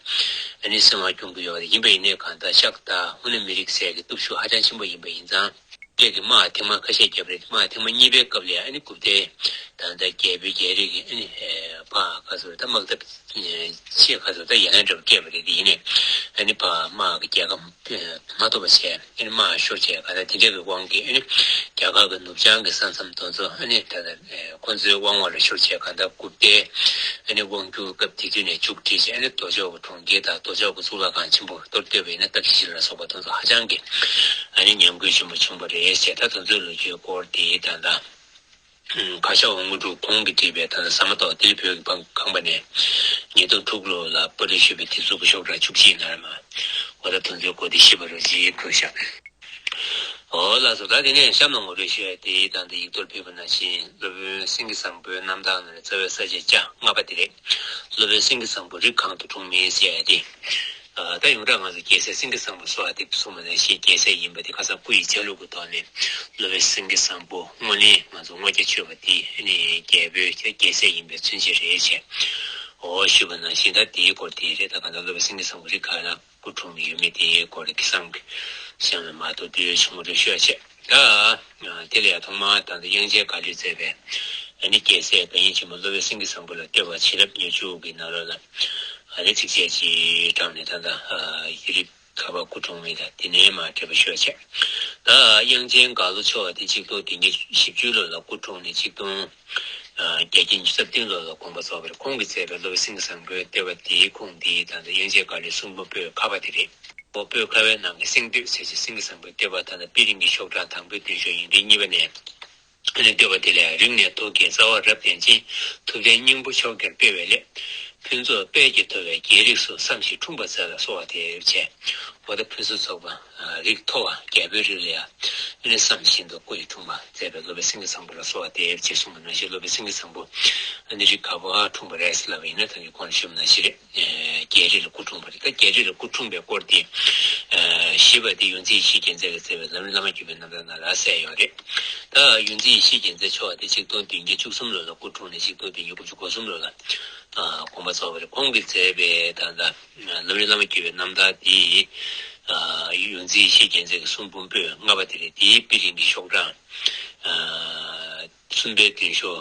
ཨ་ནི་སྲིད་དབང་སྐྱོང་གི་ཡོད་རེད། ཡིན་པ་ཡིན་ནའི་གང་ལྟར་ཤག་དང་ཧུ་ན་མི་རིགས་ཟེར་གྱི་སྟོབས་ཤུགས་ཧ་ཅང་ཆེན་པོ་ཡིན་པ་ཡིན་ཙང་། སྐད་ཀྱི་དམག་ཐེངས་མ་ཁ་ཤས་བརྒྱབ་རེད། དམག་ཐེངས་མ་གཉིས་པའི་སྐབས་ལ་ཨ་ནི་གུཔྟའི་ད་ལྟ་རྒྱལ་པོའི་རྒྱལ་རིགས་ཀྱི་ཨ་ནི་ཕར་ག་ཚོད་ད་དམག་འཐབ་ཆེད་ག་ཚོད་ད་ཡན་ལག་འདྲ་པོ་བསྐྱེད་པ་རེད། དེ་ཡིན་ནའི་ཨ་ནི་ཕར་དམག་གི་རྒྱལ་ཁ་མ་ཐོབ་པ་བྱས། ཨ་ནི་དམག་ཤོར་བྱས་གང་ལྟར་དེ་འདྲ་གི་དབང་གིས་ཨ་ནི་རྒྱ་གར་གྱི་ནུབ་བྱང་གི་ས་མཚམས་དེ་ཚོ་ཨ་ནི་ད་ལྟ་ཁོ་ཚོའི་དབང་འོག་ལ་ཤོར་བྱས་གང་ལྟར་གུཔྟའི་ཨ་ནི་དབང་སྒྱུར་སྐབས་དེ་དུས་ནས་མཇུག་སྒྲིལ་བྱས། ཨ་ནི་རྡོ་ཆོག་གི་གྲོང་ཁྱེར་དང་རྡོ་ཆོག་གི་གཙུག་ལག་ཁང་ཆེན་པོ་གཏོར་བསྡད་པ་ཡིན་ན་ཏ་ཤི་ཤི་ལ་སོགས་པ་དེ་ཚོ་ཧ་ཅང་གི་ཨ་ནི་ཉམས་རྒུད་ཆེན་པོ་བྱུང་བ་རེད་ཅེས་ད་དེ་ཚོའི་ལོ་རྒྱུས་སྐོར་དེ་ད་ལྟ། ཁ་ཤ་བ་དངོས་གྲུབ་ཁོང་གིས་བྲིས་པའི་ད་ལྟ་ཟ་མ་ཏོག་ལྡི་ལི་བོད་ཀྱི་བང་ཁང་པ་ནས་ཉིས་སྟོང་དྲུག་ལོ་ལ་པར་སྐྲུན་ཞུས་པའི་དེབ་གཟུགས་ཀྱི་ཤོག་གྲངས་བཅུ་གཅིག་ནར་མ། འོ་ད་དེ་ཚོའི་སྐོར་དེ་ཞིབ་པ་རོ་ཅིག་གོ་ཤག་འོ་ལགས་སོ། ད་དེ་ནས་གཤམ་ལ་ངོ་སྤྲོད་ཞུ་ཡ་དེ་ད་ལྟ་ཡིག་ཐོག་ཕུལ་བ་ནང་བཞིན་སློབ་དཔོན་སེང་གེ་བཟང་པོའི་རྣམ་ཐར་ནང་ལ་རྩ་བའི་ས་བཅད་བཅོ་ལྔ་པ་དེ་རེད། སློབ་དཔོན་སེང་གེ་བཟང་པོ་རིགས་གང་དུ་འཁྲུངས་མིན་ཟེར་ཡ་དེ། ད་ཡོངས་གྲགས་ང་ཚོ་རྒྱལ་སྲས་སེང་གེ་བཟང་པོ་སོགས་ཨ་དེ་གསུངས་པ་ནང་བཞིན་རྒྱལ་སྲས་ཡིན་པ་དེ་ཁ་སང་སྐུ་ཡི་ཆ་ལུགས་ཀྱི་ཐོག་ནས་སློབ་དཔོན་སེང་གེ་བཟང་པོ་དངོས་གནས་ང་ཚོ་སྔོ་སྐྱ་ཆོས་པ་དེ་ནི་རྒྱལ་པོའི་རྒྱལ་སྲས་ཡིན་པའི་མཚོན་བྱེད་རེད་ཅེས་འོ་ཞུས་པ་ནང་བཞིན་ད་དེའི་སྐོར་དེ་རེད། ད་གང་ལྟར་སློབ་དཔོན་སེང་གེ་བཟང་པོ་རིགས་གང་ལ་སྐུ་འཁྲུངས་ཡོད་མེད་དེའི་སྐོར་གྱི་བསམ་གྱི་བཤད་མ་མ་གཏོགས་དེའི་ཆུང་ངུ་རེ་ཤོད་ཆེ། ད་དེ་ལ་ཡང་ཐོག་མར་ད་ལྟ་དབྱངས་ཅན་དགའ་ལོས་མཛད་པའི་ཨ་ནི་རྒྱལ་སྲས་དགའ་ཡེ་ཆེན་པོ་སློབ་དཔོན་སེང་གེ་བཟང་པོ་ལ་བསྟོད་པ་བྱིན་རླབས་མྱུར་འཇུག་གི་ནང་ལོགས་ལ་ཨ་ནི་ཚིགས་བཅད་ཅིག་དྲངས་ནས་ད་ལྟ་ཡིག་རིགས་ག་པར་སྐུ་འཁྲུངས་མིན་དང་དེ་ནས་མར་འགྲེལ་པ་ཤོད་ཆེ། ད་དབྱངས་ཅན་དགའ་ལོ་མཆོག་དེ་ཆིག་སྟོང་བདུན་བརྒྱ་བཞི་བཅུ་ལོ་ལ་སྐུ་འཁྲུངས་ནས་ཆིག་སྟོང་བརྒྱད་བརྒྱ་ཉི་ཤུ་རྩ་བདུན་ལོ་ལ་དགོངས་པ་རྫོགས་པ་རེད། ཁོང་གིས་མཛད་པའི་སློབ་དཔོན་སེང་གེ་བཟང་པོའི་བསྟོད་པ་དེའི་ཁུངས་དེ་ད་ལྟ་དབྱངས་ཅན་དགའ་ལོའི་གསུང་འབུམ་པོད་ཁ་པ་དེ་རེད། པོད་ཁ་པའི་ནང་གི་སེང་བསྟོད་ཟེར་ཞིང་སེང་གེ་བཟང་པོའི་བསྟོད་པ་ད་ལྟ་དཔེ་རིང་གི་ཤོག་གྲངས་དང་པོའི་མདུན་ཤོག་ཡིག་ཕྲེང་གཉིས་པ་ནས། ཨ་ནི་བསྟོད་པ་དེ་ལས་རིང་ནས་ཐུགས་བསྐྱེད་རྩ་བ་རབ་བརྟན་ཅིང་ཐུབ་བསྟན་སྙིང་པོ་མཆོག་གྱུར་སྤེལ་བའི་སླད། ཕུན་ཚོགས་དཔལ་གྱིས་མཐོ་བའི་རྒྱལ་རིགས་སུ། བསམ་ཞིང་འཁྲུངས་པ་མཛད་ལ་གསོལ་བ་འདེབས་བྱས། འོ་ད་ཕུན་སུམ་ཚོགས་པ་རིགས་མཐོ་བ་རྒྱལ་པོའི་རིགས་ལ་ཡང་ཨ་ནི་བསམ་བཞིན་དུ་སྐུ་ཡི་འཁྲུངས་པ་མཛད་པའི་སློབ་དཔོན་སེང་གེ་བཟང་པོ་ལ་གསོལ་བ་འདེབས་བྱས་གསུངས་པ་ནང་བཞིན། སློབ་དཔོན་སེང་གེ་བཟང་པོ་ཨ་ནི་རིགས་ག་པར་འཁྲུངས་པ་རེད་ཟེར་ལབ་པ་ཡིན་ན། ད་ནི་གོང་ལ་ཞུས་པ་ནང་བཞིན་རེད། རྒྱལ་རིགས་ལ་སྐུ་འཁྲུངས་པ་རེད། ད་རྒྱལ་རིགས་ལ་སྐུ་འཁྲུངས་པའི་སྐོར་དེ་ཞུས་པ་དེ་ཡོངས་འཛིན་ཡེ་ཤེས་རྒྱལ་མཚན་གྱིས་མཛད་པའི་ལམ་རིམ་བླ་མ་བརྒྱུད་པའི་རྣམ་ཐར་ནང་ལ་གསལ་ཡོད་རེད། ད་ཡོངས་འཛིན་ཡེ་ཤེས་རྒྱལ་མཚན་མཆོག་དེ་ཆིག་སྟོང་བདུན་བརྒྱ་བཅུ་གསུམ་ལོ་ལ་སྐུ་འཁྲུངས་ནས་ཆིག་སྟོང་བདུན་བརྒྱ་དགུ་བཅུ་གོ་གསུམ་ལོ་ལ་དགོངས་པ་རྫོགས་པ་རེད། ཁོང་གིས་མཛད་པའི་ད་ལྟ་ལམ་རིམ་བླ་མ་བརྒྱུད་པའི་རྣམ་ཐར་དེ་ཡོངས་འཛིན་ཡེ་ཤེས་རྒྱལ་མཚན་གྱི་གསུང་འབུམ་པོད་ལྔ་པ་དེ་རེད། དེའི་དཔེ་རིང་གི་ཤོག་གྲངས་གསུམ་པའི་མདུན་ཤོག་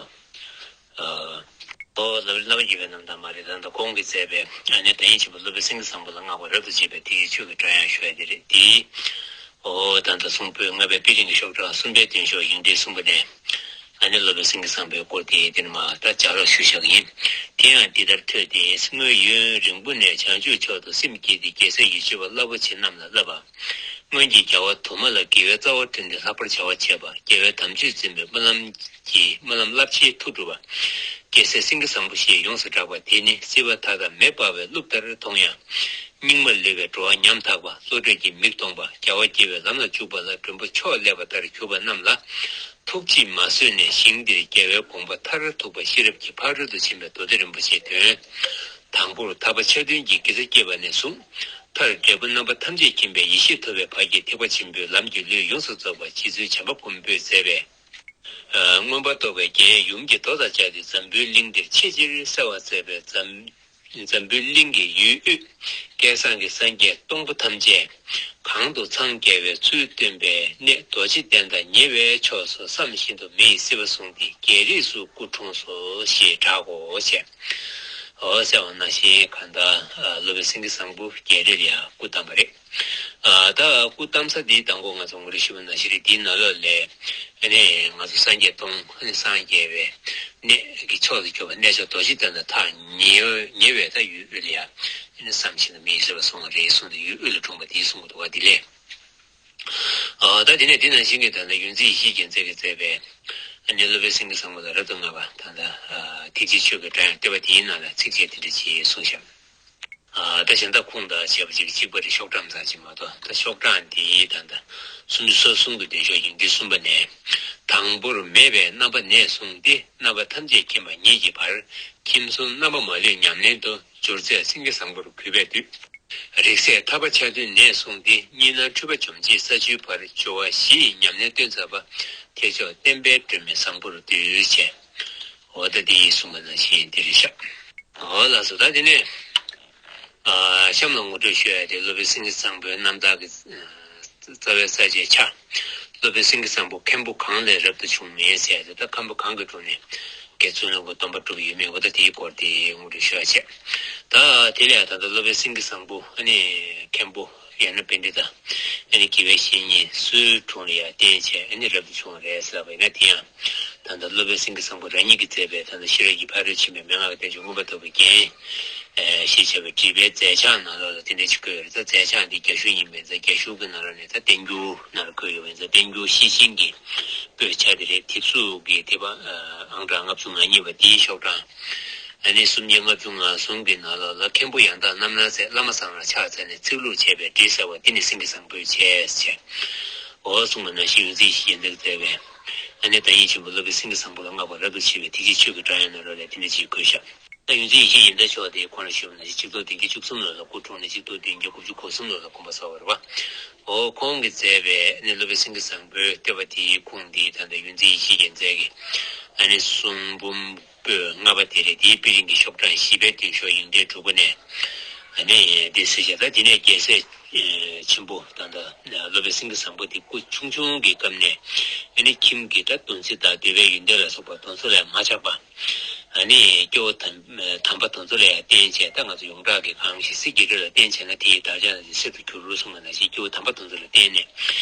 ཨོ་ལམ་རིམ་བླ་མ་བརྒྱུད་པའི་རྣམ་ཐར་མ་རེད། ད་ལྟ་ཁོང་གིས་མཛད་པའི་ཨ་ནི་བདག་ཉིད་ཆེན་པོ་སློབ་དཔོན་སེང་གེ་བཟང་པོ་ལ་བསྔགས་པ་རབ་ཏུ་བྱེད་པའི་ཐེག་ཆེན་ཆོས་ཀྱི་སྒྲ་དབྱངས་ཞུ་ཡ་དེ་རེད། དེའི་ཨོ་ད་ལྟ་གསུང་པོད་ལྔ་པའི་དཔེ་རིང་གི་ཤོག་གྲངས་གསུམ་པའི་མདུན་ཤོག་ཡིག་འབྲེལ་གསུམ་པ་ནས་ཨ་ནི་སློབ་དཔོན་སེང་གེ་བཟང་པོའི་སྐོར་དེ་དེ་ནས་མར་ད་ལྗགས་ཀློག་ཞུ་བཞག་གི་ཡིན། དེ་ཡང་འདི་ལྟར་ཐོས་ཏེ། སྔོན་ཡུན་རིང་པོ་ནས་བྱང་ཆུབ་མཆོག་ཏུ་སེམས་བསྐྱེད་དེ་རྒྱལ་སྲས་ཡིད་སྤྱོད་པ་རླབས་པོ་ཆེ་རྣམས་ལ་བསླབ་པ། སྔོན་གྱི་རྒྱལ་བ་དུ་མ་ལ་དགེ་བའི་རྩ་བ་བསྐྲུན་ཏེ་ལྷག་པར་བྱ་བ་བྱས་པ། རྒྱལ་བའི་དམ་ཆོས་འཛིན་པའི་སྨོན་ལམ་གྱི་སྨོན་ལམ་རླབས་ཆེན་མཐུ་སྒྲུབ་པ། རྒྱལ་སྲས་སེང་གེ་བཟང་པོ་ཞེས་ཡོངས་སུ་གྲགས་པ་དེ་ནི་སྲིད་པ་མཐའ་དག་མེ་འབར་བའི་རླུང་ལྟར་མཐོང་ཡང་། སྙིགས་མ་ལུས་པའི་འགྲོ་བ་ཉམ་ཐག་པ། བློ་གྲོས་ཀྱིས་མིག་མཐོང་བ། རྒྱལ་བ་དགྱེས་པའི་ལམ་ལ་འཇུག་པ་ལ་མགྲོན་པོ་མཆོག་སླེབས་པ་ལྟར་གྱུར་པ་རྣམས་ལ་ཐུགས་རྗེས་མ་བཟོད་ནས་ཞིང་འདིར་རྒྱལ་བའི་དགོངས་པ་མཐར་ཐུག་པ་ཤེས་རབ་ཀྱི་ཕ་རོལ་ཏུ་ཕྱིན་པའི་མདོ་སྡེ་རིན་པོ་ཆེའི་དོན་དང་པོར་ཐར་པ་ཆ་མཐུན་གྱི་དགེ་རྩ་བསྐྱེད་པ་ནས་བཟུང་། མཐར་འབྲས་བུ་རྣམ་པ་ཐམས་ཅད་མཁྱེན་པའི་ཡེ་ཤེས་ཐོབ་པའི་བར་གྱི་ཐེག་པ་ཆེན་པོའི་ལམ་གྱི་ལུས་ཡོངས་སུ་རྫོགས་པ་རྗེ་བཙུན་བྱམས་པ་མགོན་པོས་མཛད་པའི་མངོན་པར་རྟོགས་པའི་རྒྱན་ཡུམ་གྱི་མདོ་དང་སྦྱར་ཏེ་འཛམ་བུའི་གླིང་འདིར་ཆེས་ཆེར་གསལ་བར་མཛད་པའི་འཛམ། འཛམ་བུའི་གླིང་གི་ཡུལ་དབུས་སྐལ་བཟང་གི་སངས་རྒྱས་སྟོང་པོ་ཐམས་ཅད་གང་དུ་འཚང་རྒྱ་བའི་ཚུལ་སྟོན་པའི་གནས་རྡོ་རྗེ་གདན་དང་ཉེ་བའི་ཕྱོགས་སུ་བསམ་བཞིན་དུ་མི་ཡི་སྲིད་པ་བཟུང་སྟེ་རྒྱལ་རིགས་སུ་སྐུ་འཁྲུངས་སོ་ཞེས་གྲག་གོ་ཞེས། འོ་ཟེར་བ་ནང་བཞིན་གང་ལྟར་སློབ་དཔོན་སེང་གེ་བཟང་པོ་རྒྱལ་རིགས་ལ་ཡང་སྐུ་བལྟམས་པ་རེད། ཨ་ད་སྐུ་བལྟམས་ས་འདིའི་དང་པོ་ང་ཚོ་ངོ་སྤྲོད་ཞུས་པ་ནང་བཞིན་རེད། འདིའི་ནང་ལོགས་ལ་ཨ་ནི་ང་ཚོ་སངས་རྒྱས་སྟོང་ཨ་ནི་སངས་རྒྱས་པའི་གནས་ཀྱི་མཆོག་ཏུ་གྱུར་པ་གནས་མཆོག་རྡོ་རྗེ་གདན་དང་ཐག་ཉེ་ཉེ་བའི་ད་ཡུལ་དབུས་ལ་ཡང་ཨ་ནི་བསམ་བཞིན་དུ་མི་ཡི་སྲིད་པ་བཟུང་བ་རེད་གསུངས་ཏེ་ཡུལ་དབུས་ལ་འཁྲུངས་པ་འདི་གསུང་གི་འདུག་བ། འདི་ལས་ཨ་ད་དེ་ནས་འདི་ནང་བཞིན་གྱི་ད་ལྟ་ཡོངས་འཛིན་ཡེ་ཤེས་རྒྱལ་མཚན་གྱིས་མཛད་པའི་ཨ་ནི་སློབ་དཔོན་སེང་གེ་བཟང་པོ་ལ་རབ་ཏུ་བསྔགས་པ་ད་ལྟ་ཐེག་ཆེན་ཆོས་ཀྱི་སྒྲ་དབྱངས་བསྟོད་པ་དེའི་ནང་ལ་ཚིགས་བཅད་འདི་འདྲ་ཅིག་གསུངས་ཤག་ཨ་ད་གཞན་དག་ཁུངས་དང་བཅས་པ་ཅིག་གཅིག་པ་རེད། ཤོག་གྲངས་ཙམ་ཅིག་མ་གཏོགས། ད་ཤོག་གྲངས་འདི་ད་ལྟ་སུམ་ཅུ་སོ་གསུམ་གྱི་མདུན་ཤོག་ཡིག་འབྲེལ་གསུམ་པ་ནས། དང་པོར་མེད་པའི་རྣམ་པ་ནས་བཟུང་སྟེ། རྣམ་པ་ཐམས་ཅད་མཁྱེན་པ་ཉིད་ཀྱི་བར། ཁྱིམ་གསུམ་རྣམ་པ་མ་ལུས་ཉམས་ལེན་དུ། སྦྱོར་ཚད་སེང་གེ་བཟང་པོར་གུས་པས་འདུད། རིགས་སད་ཐར་པ་ཆ་མཐུན་ནས་བཟུང་སྟེ། གཉིས་སྣང་འཁྲུལ་པ་འཇོམས་བྱེད་ས་བཅུའི་བར། སྦྱོར་བ་བཞི་ཡི་ཉམས་ལེན་སྟོན་མཛད་པ། ཐེག་མཆོག་བསྟན་པའི་སྒྲོན་མེ་བཟང་པོར་འདུད་ཅེས། འོ་ད་འདི་ཡིས་གསུངས་པ་ནང་བཞིན་འདི་རེད་ཤག་འོ་ལགས་སོ། ད་དེ་ནས་ཨ་གཤམ་ལ་ངོ་སྤྲོད་ཞུ་ཡ་དེ་སློབ་དཔོན་སེང་གེ་བཟང་པོའི་རྣམ་ཐར་གྱི་རྩ་བའི་ས་བཅད་ཆ། སློབ་དཔོན་སེང་གེ་བཟང་པོ་མཁན་པོ་གང་ལས་རབ་ཏུ་བྱུང་མིན་ཟེར་ཏེ། ད་མཁན་པོ་གང་གི་དྲུང་ནས་དགེ་ཚུལ་སློང་གི་སྡོམ་པ་སྒྲུབ་ཡོད་མེད། འོ་ད་དེའི་སྐོར་དེ་ངོ་སྤྲོད་ཞུ་ཡ་བྱས། ད་དེ་ལས་ད་ལྟ་སློབ་དཔོན་སེང་གེ་བཟང་པོ་ཨ་ནི་མཁན་པོ་ཡང་ན་པཎྜི་ཏ་ཨ་ནི་དགེ་བའི་བཤེས་གཉེན་སུའི་དྲུང་ལ་ཡང་བསྟེན་བྱས་ཨ་ནི་རབ་ཏུ་བྱུང་བ་རེད་ཟེར་བ་ཡིན་ན། དེ་ཡང་ད་ལྟ་སློབ་དཔོན་སེང་གེ་བཟང་པོ་རང་ཉིད་ཀྱིས་མཛད་པའི་ད་ལྟ་ཤེས་རབ་ཀྱི་ཕ་རོལ་ཕྱིན་པའི་མན་ངག་གི་བསྟན་བཅོས་མངོན་པར་རྟོགས་པའི་རྒྱན་ཞེས་བྱ་བའི་བྲིས་པའི་མཛད་བྱང་ནང་ལོགས་ལ་དེ་འདྲ་ཞིག་བཀོད་ཡོད་རེད། ད་མཛད་བྱང་འདི་རྒྱ་གཞུང་ཡིན་པས་ཙང་རྒྱ་གཞུང་གི་ནང་ལོགས་ནས་ད་བསྟན་འགྱུར་ནང་ལ་བཀོད་ཡོད་པས་ཙང་བསྟན་འགྱུར་ཤེར་ཕྱིན་གྱི་པོད་ཆ་དེ་རེད། དེབ་གཟུགས་ཀྱི་དེབ་ཨང་གྲངས་ལྔ་བཅུ་ང་གཉིས་པ་འདིའི་ཤོག་གྲངས་ཨ་ནི་སུམ་བརྒྱ་ལྔ་བཅུ་ང་གསུམ་གྱི་ནང་ལོགས་ལ། མཁན་པོ་ཡང་དག་རྣམ་སྣང་མཛད། བླ་མ་བཟང་ལ་ཕྱག་འཚལ་ནས། ཚིག་ལྷུག་བྱས་པས་འགྲིག་ཟེར་བ་འདི་ནི་སེང་གེ་བཟང་པོས་བྱས་ཟེར། འོ་གསུངས་པ་ནང་བཞིན་ཡོངས་འཛིན་ཡེ་ཤེས་རྒྱལ་མཚན་གྱིས་མཛད་པའི་ཨ་ནི་བདག་ཉིད་ཆེན་པོ་སློབ་དཔོན་སེང་གེ་བཟང་པོ་ལ་བསྔགས་པ་རབ་ཏུ་ཆེ་བའི་ཐེག་ཆེན་ཆོས་ཀྱི་སྒྲ་དབྱངས་ནང་ལོགས་ལ་དེ་འདྲ་ཅིག་བཀོད་བཞག་ད་ཡོངས་འཛིན་ཡེ་ཤེས་རྒྱལ་མཚན་མཆོག་དེ་གོང་ལ་ཞུས་པ་ནང་བཞིན་ཆིག་སྟོང་བདུན་བརྒྱ་བཅུ་གསུམ་ལོ་ལ་སྐུ་འཁྲུངས་ནས་ཆིག་སྟོང་བདུན་བརྒྱ་དགུ་བཅུ་གོ་གསུམ་ལོ་ལ་དགོངས་པ་རྫོགས་པ་རེད་པ། འོ་ཁོང་གིས་མཛད་པའི་ཨ་ནི་སློབ་དཔོན་སེང་གེ་བཟང་པོའི་བསྟོད་པ་དེའི་ཁུངས་འདི་ད་ལྟ་ཡོངས་འཛིན་ཡེ་ཤེས་རྒྱལ་མཚན་གྱི་ཨ་ནི་གསུང་འབུམ་པོད་ལྔ་པ་དེ་རེད། དེའི་དཔེ་རིང་གི་ཤོག་གྲངས་བཞི་པའི་མདུན་ཤོག་ཡིག་འབྲེལ་དྲུག་པ་ནས་ཨ་ནི་འདི་གསལ་བཤད། ད་དེ་ནས་རྒྱལ་སྲས་ཆེན་པོ་ད་ལྟ་སློབ་དཔོན་སེང་གེ་བཟང་པོ་དེ་སྐུ་ཆུང་ཆུང་གི་སྐབས་ནས་ཨ་ནི་ཁྱིམ་གྱི་ད་འདུ་འཛི་དང་འདོད་པའི་ཡོན་ཏན་ལ་སོགས་པ་དེ་ཚོ་ལས་མ་ཆགས་པ། ཨ་ནི་སྐྱེ་བོ་དམ་དམ་པ་དེ་ཚོ་ལ་ཡང་བརྟེན་བྱས། ད་ང་ཚོ་ཡོངས་གྲགས་ཀྱི་གང་ཞིག་གཟི་བརྗིད་ལ་བརྟེན་བྱས་ན་དེ་ཡི་བདག་ཅག་ལ་ནི་གསེར་དུ་འགྱུར་གསུངས་པ་ནང་བཞིན་སྐྱེ་བོ་དམ་པ་དེ་ཚོ་ལ་བརྟེན་ནས་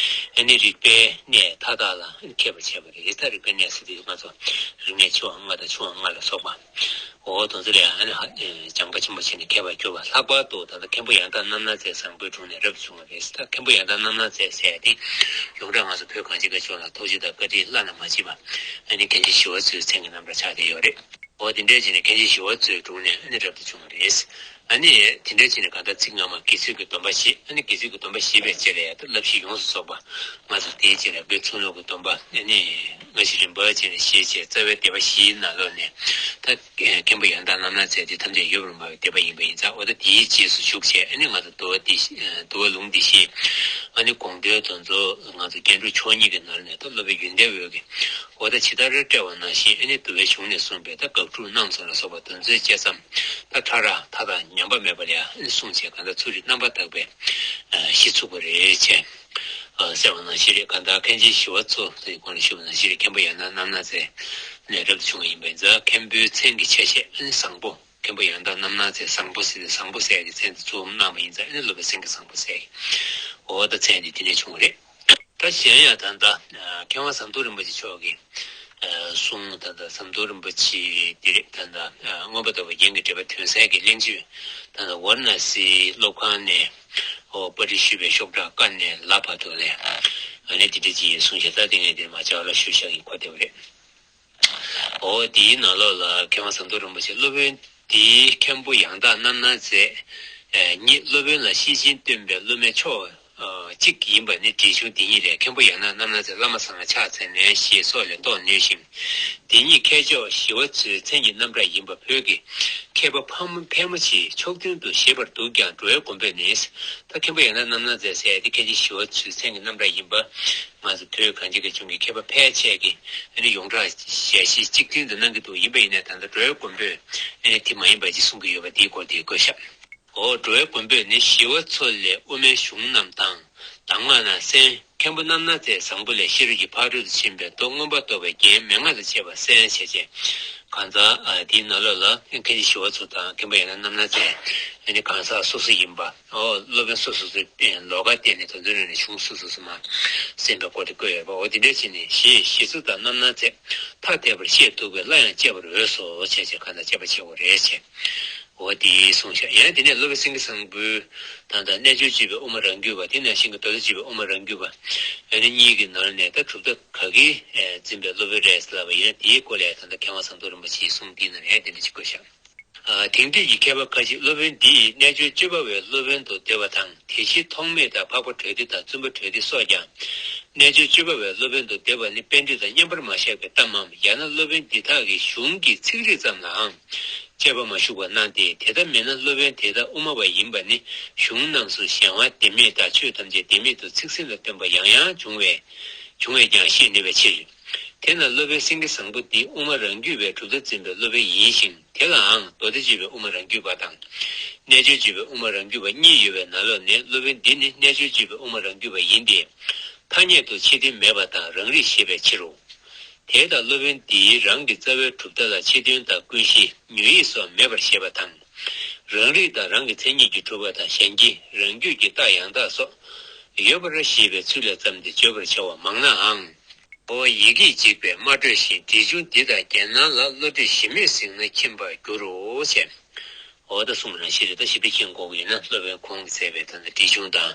ཨ་ནི་རིག་པའི་གནས་མཐའ་དག་ལ་ཨ་ནི་མཁས་པར་བྱས་པ་རེད། ད་རིག་པའི་གནས་ཟེར་དུས་ང་ཚོ་རིག་གནས་ཆེ་བ་ལྔ་དང་ཆུང་བ་ལྔ་ལ་སོགས་པ། འོ་དེ་ཚོ་ལ་ཡང་ཨ་ནི་ཧ་སྦྱངས་པ་ཆེན་པོ་བྱས་ནས་མཁས་པར་གྱུར་པ། ལྷག་པར་དུ་ད་ལྟ་མཁན་པོ་ཡང་དག་རྣམ་སྣང་མཛད་བཟང་པོའི་དྲུང་ནས་རབ་ཏུ་བྱུང་བ་རེད། ད་མཁན་པོ་ཡང་དག་རྣམ་སྣང་མཛད་ཟེར་ཡ་དེ་ཡོངས་གྲགས་ང་ཚོ་བོད་གངས་ཅན་གྱི་ལྗོངས་ལ་ཐུགས་རྗེ་དང་བཀའ་དྲིན་བླ་ན་མ་མཆིས་པ་ཨ་ནི་མཁན་ཆེན་ཞི་བ་འཚོའི་མཚན་གྱི་རྣམ་གྲངས་ཆགས་བསྡད་ཡོད་རེད། འོ་དེ་འདྲའི་བྱས་ནས་མཁན་ཆེན་ཞི་བ་འཚོའི་དྲུང་ནས་ཨ་ནི་རབ་ཏུ་བྱུང་བ་རེད། ཨ་ནི་དེ་འདྲའི་བྱས་ནས་གང་ལྟར་ཚིག་སྔ་མ་དགེ་ཚུལ་གྱི་སྡོམ་པ་བཞེས། ཨ་ནི་དགེ་ཚུལ་གྱི་སྡོམ་པ་བཞེས་པའི་རྗེས་ལ་ཡང་ད་བསླབ་གཞི་ཡོངས་སུ་རྫོགས་པ་ང་ཚོ་དེའི་རྗེས་ལ་དགེ་ཚུལ་སློང་གི་སྡོམ་པ་ཨ་ནི་སྔ་ཕྱི་རིམ་པ་བྱས་ནས་བཞེས་བྱས། རྩ་བའི་སྡེ་པ་བཞིའི་ནང་ལོགས་ནས་ད་མཁན་པོ་ཡང་དག་རྣམ་སྣང་མཛད་དེ་ཐམས་ཅད་ཡོད་པར་སྨྲ་བའི་སྡེ་པ་ཡིན་པ་ཡིན་ཙང་། འོ་ད་དེའི་རྗེས་སུ་ཞུགས་བྱས། ཨ་ནི་ང་ཚོ་འདུལ་བ་འདི་བཞེས། འདུལ་བ་ལུང་འདི་བཞེས། ཨ་ནི་དགོངས་དོན་དེ་ཚོ་ང་ཚོ་རྒྱན་དྲུག་མཆོག་གཉིས་ཀྱི་ནང་ནས་ད་སློབ་དཔོན་ཡོན་ཏན་འོད་ཀྱིས། འོ་ད་ཇི་ལྟར་བཀྲལ་བ་ནང་བཞིན་ཨ་ནི་འདུལ་བའི་གཞུང་ནས་གསུངས་པའི་ད་དགག་སྒྲུབ་རྣམ་གསུམ་ལ་སོགས་པ་དོན་ཚན་བཅད་མཚམས་ད་ཕྲ་རགས་མཐའ་དག་ཉམས་པ་མེད་པ་ལ་ཨ་ནི་གསུངས་བྱས། གང་ལྟར་ཚུལ་རིག་རྣམ་པར་དག་པའི་གཞི་ཚུགས་པ་རེད་ཅེས་གསལ་བ་ནང་བཞིན་རེད། གང་ལྟར་མཁན་ཆེན་ཞི་བ་འཚོ་དེ་གོང་ལ་ཞུས་པ་ནང་བཞིན་རེད། མཁན་པོ་ཡང་དག་རྣམ་སྣང་མཛད་ནས་རབ་ཏུ་བྱུང་བ་ཡིན་པ་ཡིན་ཙང་། མཁན་པོའི་མཚན་གྱི་ཆ་ཤས་ཨ་ནི་བཟང་པོ། མཁན་པོ་ཡང་དག་རྣམ་སྣང་མཛད་བཟང་པོ་ཟེར་ཏེ་བཟང་པོ་ཟེར་ཡག་གི་མཚན་དེ་ཚུར་གནང་བ་ཡིན་ཙང་ཨ་ནི་སློབ་དཔོན་སེང་གེ་བཟང་པོ་ཟེར། འོ་ད་མཚན་དེ་དེ་ནས་བྱུང་བ་རེད། ད་གཞན་ཡང་ད་ལྟ་མཁས་དབང་ཟམ་གདོང་རིན་པོ་ཆེ་མཆོག་གི་གསུང་། ད་ལྟ་ཟམ་གདོང་རིན་པོ་ཆེ་འདི་རེད། ད་ལྟ་མངོན་པར་རྫོགས་པའི་རྒྱན་གྱི་འགྲེལ་པ་དོན་གསལ་གྱི་གླེང་བརྗོད། ད་ལྟ་ཝཱ་ར་ཎ་སིའི་སློབ་ཁང་ནས་འོ་པར་སྐྲུན་ཞུས་པའི་ཤོག་གྲངས་ཀ་ནས་ལ་བར་དུ་ལས་ཨ་ནི་དེ་འདྲ་ཅིག་ཡིན་གསུངས་ཤག་ད་དེ་ངས་འདིར་མར་བཅར་ལ་ཞུས་བཞག་ཡིན། གོ་བདེ་བ་རེད། འོ་དེའི་ནང་ལོགས་ལ་མཁས་དབང་ཟམ་གདོང་རིན་པོ་ཆེ་སློབ་དཔོན་དེའི་མཁན་པོ་ཡང་དག་རྣམ་སྣང་མཛད། ཨེ་ཉིད་སློབ་དཔོན་ལ་ཤེར་ཕྱིན་སྟོན་པའི་སློབ་མའི་མཆོག་ཨ་གཅིག་ཡིན་པ་ནི་འགྲེལ་ཆུང་འདི་ཉིད་ལས། མཁན་པོ་ཡང་དག་རྣམ་སྣང་མཛད་བླ་མ་ཚང་ལ་ཕྱག་འཚལ་ནས་ཞེས་སོགས་ལས་རྟོགས་ནུས་ཤིང་། འདི་ཉིད་མཁས་མཆོག་ཞི་བ་འཚོའི་མཚན་གྱི་རྣམ་གྲངས་ཡིན་པ་བོད་ཀྱི་མཁས་པ་ཕལ་མོ་ཕལ་མོ་ཆེས་ཕྱོགས་མཐུན་དུ་བཞེད་པར་འདུག་ཀྱང་། འགྲོ་བའི་མགོན་པོས་ནི། ད་མཁན་པོ་ཡང་དག་རྣམ་སྣང་མཛད་ཟེར་ཡག་དེ་མཁན་ཆེན་ཞི་བ་འཚོའི་མཚན་གྱི་རྣམ་གྲངས་ཡིན་པ། ང་ཚོ་བོད་གངས་ཅན་གྱི་ལྗོངས་ཀྱི་མཁས་པ་ཕལ་ཆེར་གྱིས་ཨ་ནི་ཡོངས་གྲགས་ཞལ་བཞེས་གཅིག་མཐུན་དུ་གནང་གི་འདུག་ཡིན་པ་ཡིན་ནའི་ད་ལྟ་འགྲོ་བའི་མགོན་པོས་ཨ་ནི་དེ་མ་ཡིན་པ་ཅིག་གསུང་གི་ཡོད་པ་འདིའི་སྐོར་དེ་བཀོད་ཤག་འོ། འགྲོ་བའི་མགོན་པོས་ནི་ཞི་བ་འཚོ་ལས་དབུ་མའི་གཞུང་རྣམས་དང་། གདམས་ངག་རྣམས་གསན། མཁན་པོ་རྣམ་སྣང་མཛད་བཟང་པོ་ལས་ཤེས་རབ་ཀྱི་ཕ་རོལ་ཏུ་ཕྱིན་པའི་མདོ་མངོན་པར་རྟོགས་པའི་རྒྱན་མན་ངག་དང་བཅས་པ་གསན་བྱས་རྗེས། གང་ལྟར་དེའི་ནང་ལོགས་ལ་མཁན་ཆེན་ཞི་བ་འཚོ་དང་མཁན་པོ་ཡང་དག་རྣམ་སྣང་མཛད་ཨ་ནི་གང་ཟག་སོ་སོ་ཡིན་པ། ཨོ་སློབ་དཔོན་སོ་སོ་སོའི་ལོ་ཀ་བརྟེན་ནས་དོན་ཚན་རེ་ནས་གཞུང་སོ་སོ་སོ་མར་གསན་པའི་སྐོར་དེ་བཀོད་ཡོད་པ། འོ་དེ་འདྲ་བྱས་ནས་ཞེས་ཞི་འཚོ་དང་རྣམ་སྣང་མཛད་ཐ་དད་པར་བཤད་ཐུབ་པས་སླར་ཡང་དཔྱད་པར་འོས་སོ་བྱས་བྱས་གང་ལྟར་དཔྱད་པ་བྱེད་དགོས་རེད་ཅེས། འོ་དེ་གསུངས་ཤག་ཡང་དེ་ནས་སློབ་དཔོན་སེང་གེ་བཟང་པོའི་ད་ལྟ་རྣལ་འབྱོར་སྤྱོད་པའི་དབུ་མ་རང་རྒྱུད་པ། དེ་ནང་བཞིན་གྱི་མདོ་སྡེ་སྤྱོད་པའི་དབུ་མ་རང་རྒྱུད་པ་ཨ་ནི་གཉིས་ཀྱི་ནང་ནས་ད་གྲུབ་མཐའ་ག་གི་འཛིན་པའི་སློབ་དཔོན་རེད་ཟེར་ལབ་པ་ཡིན་ན། དེའི་སྐོར་ལ་ད་ལྟ་མཁས་དབང་ཟམ་གདོང་རིན་པོ་ཆེའི་གསུང་འདིའི་ནང་ནས་ཡང་དེ་འདྲ་ཅིག་བཀོད་ཤག་ཨ་དེང་དུས་ཀྱི་མཁས་པ་ཁ་ཅིག་སློབ་དཔོན་འདིས་རྣལ་འབྱོར་སྤྱོད་པ་བའི་སློབ་དཔོན་དུ་འདོད་པ་དང་། དེ་བཞིན་ཐོགས་མེད་དང་འཕགས་པ་གྲོལ་སྡེ་དང་བཙུན་པ་གྲོལ་སྡེ་སོགས་ཀྱང་རྣལ་འབྱོར་སྤྱོད་པ་བའི་སློབ་དཔོན་དུ་འདོད་པ་ནི་པཎྜི་ཏ་མཉམ་པར་མ་བཞག་པའི་གཏམ་མམ། ཡང་ན་སློབ་དཔོན་འདི་དག་གིས་གཞུང་གི་ཚིག་རིས་ཙམ་ལའང་དཔྱད་པ་མ་ཞུགས་པར་སྣང་སྟེ། དེ་ལྟ་མིན་ན་སློབ་དཔོན་དེ་དག་དབུ་མ་པ་ཡིན་པ་ནི་གཞུང་རྣམས་སུ་གཞན་དབང་བདེན་མེད་དང་ཆོས་ཐམས་ཅད་བདེན་མེད་དུ་ཚིག་ཟིན་ལ་སྟོན་པ་ཡང་ཡང་འབྱུང་བས། བྱུང་བས་ཀྱང་ཤེས་ནུས་པའི་ཕྱིར། དེས་ན་སློབ་དཔོན་སེང་གེ་བཟང་པོ་འདི་དབུ་མ་རང་རྒྱུད་པའི་གྲུབ་མཐའ་འཛིན་པའི་སློབ་དཔོན་ཡིན་ཞིང་། དེ་ལའང་མདོ་སྡེ་སྤྱོད་པའི་དབུ་མ་རང་རྒྱུད་པ་དང་། རྣལ་འབྱོར་སྤྱོད་པའི་དབུ་མ་རང་རྒྱུད་པ་གཉིས་ཡོད་པའི་ནང་ལོགས་ནས་སློབ་དཔོན་འདི་ནི་རྣལ་འབྱོར་སྤྱོད་པའི་དབུ་མ་རང་རྒྱུད་པ་ཡིན་ཏེ། ཐ་སྙད་དུ་ཕྱི་དོན་མེད་པ་དང་རང་རིག་ཤེས་པའི་ཕྱིར་རོ། དེ་ལྟར་སློབ་དཔོན་འདིས་རང་གི་རྩ་བའི་གྲུབ་མཐའ་ལ་ཕྱི་དོན་དང་ཀུན་གཞི་ཉོན་ཡིད་སོགས་མེད་པར་བཤད་པ་དང་། རང་རིག་དང་རང་གི་མཚན་ཉིད་ཀྱིས་གྲུབ་པ་དང་གཞན་གྱི་རང་རྒྱུད་ཀྱི་རྟགས་ཡང་དག་སོགས་ཡོད་པར་བཞེད་པའི་ཚུལ་ལས་བརྩམས་ཏེ་བརྗོད་པར་བྱ་བ་མང་ནའང་། འོ་ཡི་གེས་འཇིགས་པས་མ་སྤྲོས་ཤིང་། འགྲེལ་ཆུང་འདི་དང་རྒྱན་སྣང་ལ་བློ་གྲོས་ཞིབ་མོས་གཟིགས་ན་མཁྱེན་པར་འགྱུར་རོ་ཞེས། འོ་ད་གསུངས་པ་ནང་བཞིན་རེད། ད་ཞིབ་ཏུ་མཁྱེན་དགོས་ཀྱི་ཡོད་ན་སློབ་དཔོན་ཁོང་གིས་མཛད་པའི་ད་ལྟ་འགྲེལ་ཆུང་དང་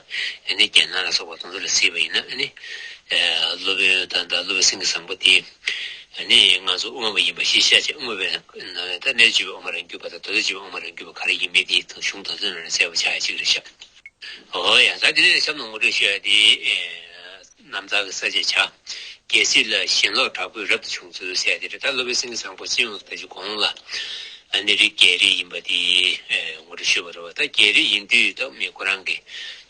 ཨ་ནི་རྒྱན་སྣང་ལ་སོགས་པ་དེ་ཚོ་ལ་གཟིགས་པ་ཡིན་ན་ཨ་ནི། སློབ་དཔོན་ད་ལྟ་སློབ་དཔོན་སེང་གེ་བཟང་པོ་དེ་ཨ་ནི་ང་ཚོ་དབུ་མ་པ་ཡིན་པ་གཞི་བཞག་བྱས། དབུ་མ་པའི་ནང་ནས་ད་རྣལ་འབྱོར་པའི་དབུ་མ་རང་རྒྱུད་པ་དང་མདོ་སྡེ་སྤྱོད་པའི་དབུ་མ་རང་རྒྱུད་པ་ག་རེ་ཡིན་མིན་དེ་གཞུང་དེ་ཚོའི་ནང་ནས་གསལ་པོ་ཆགས་ཡ་གཅིག་རེད་ཤག་འོ་ཡ། ད་དེ་ནས་གཤམ་ལ་ངོ་སྤྲོད་ཞུ་ཡ་དེ། ཨེ། ན་བཟའ་གི་ས་བཅད་བྱ། རྒྱལ་སྲིད་ལ་ཞེན་ལོག་དྲག་པོས་རབ་ཏུ་བྱུང་ཚུལ་ཟེར་ཡ་དེ་རེད། ད་སློབ་དཔོན་སེང་གེ་བཟང་པོ་སྤྱི་ཡོངས་སུ་ད་ཅི་གོང་ལ་ཨ་ནི་རིགས་རྒྱལ་རིགས་ཡིན་པ་དེ་ཨེ་ངོ་སྤྲོད་ཞུས་པ་རེད་བ། ད་རྒྱལ་རིགས་ཡིན་དུས་ད་མི་ཁོ་རང་གི་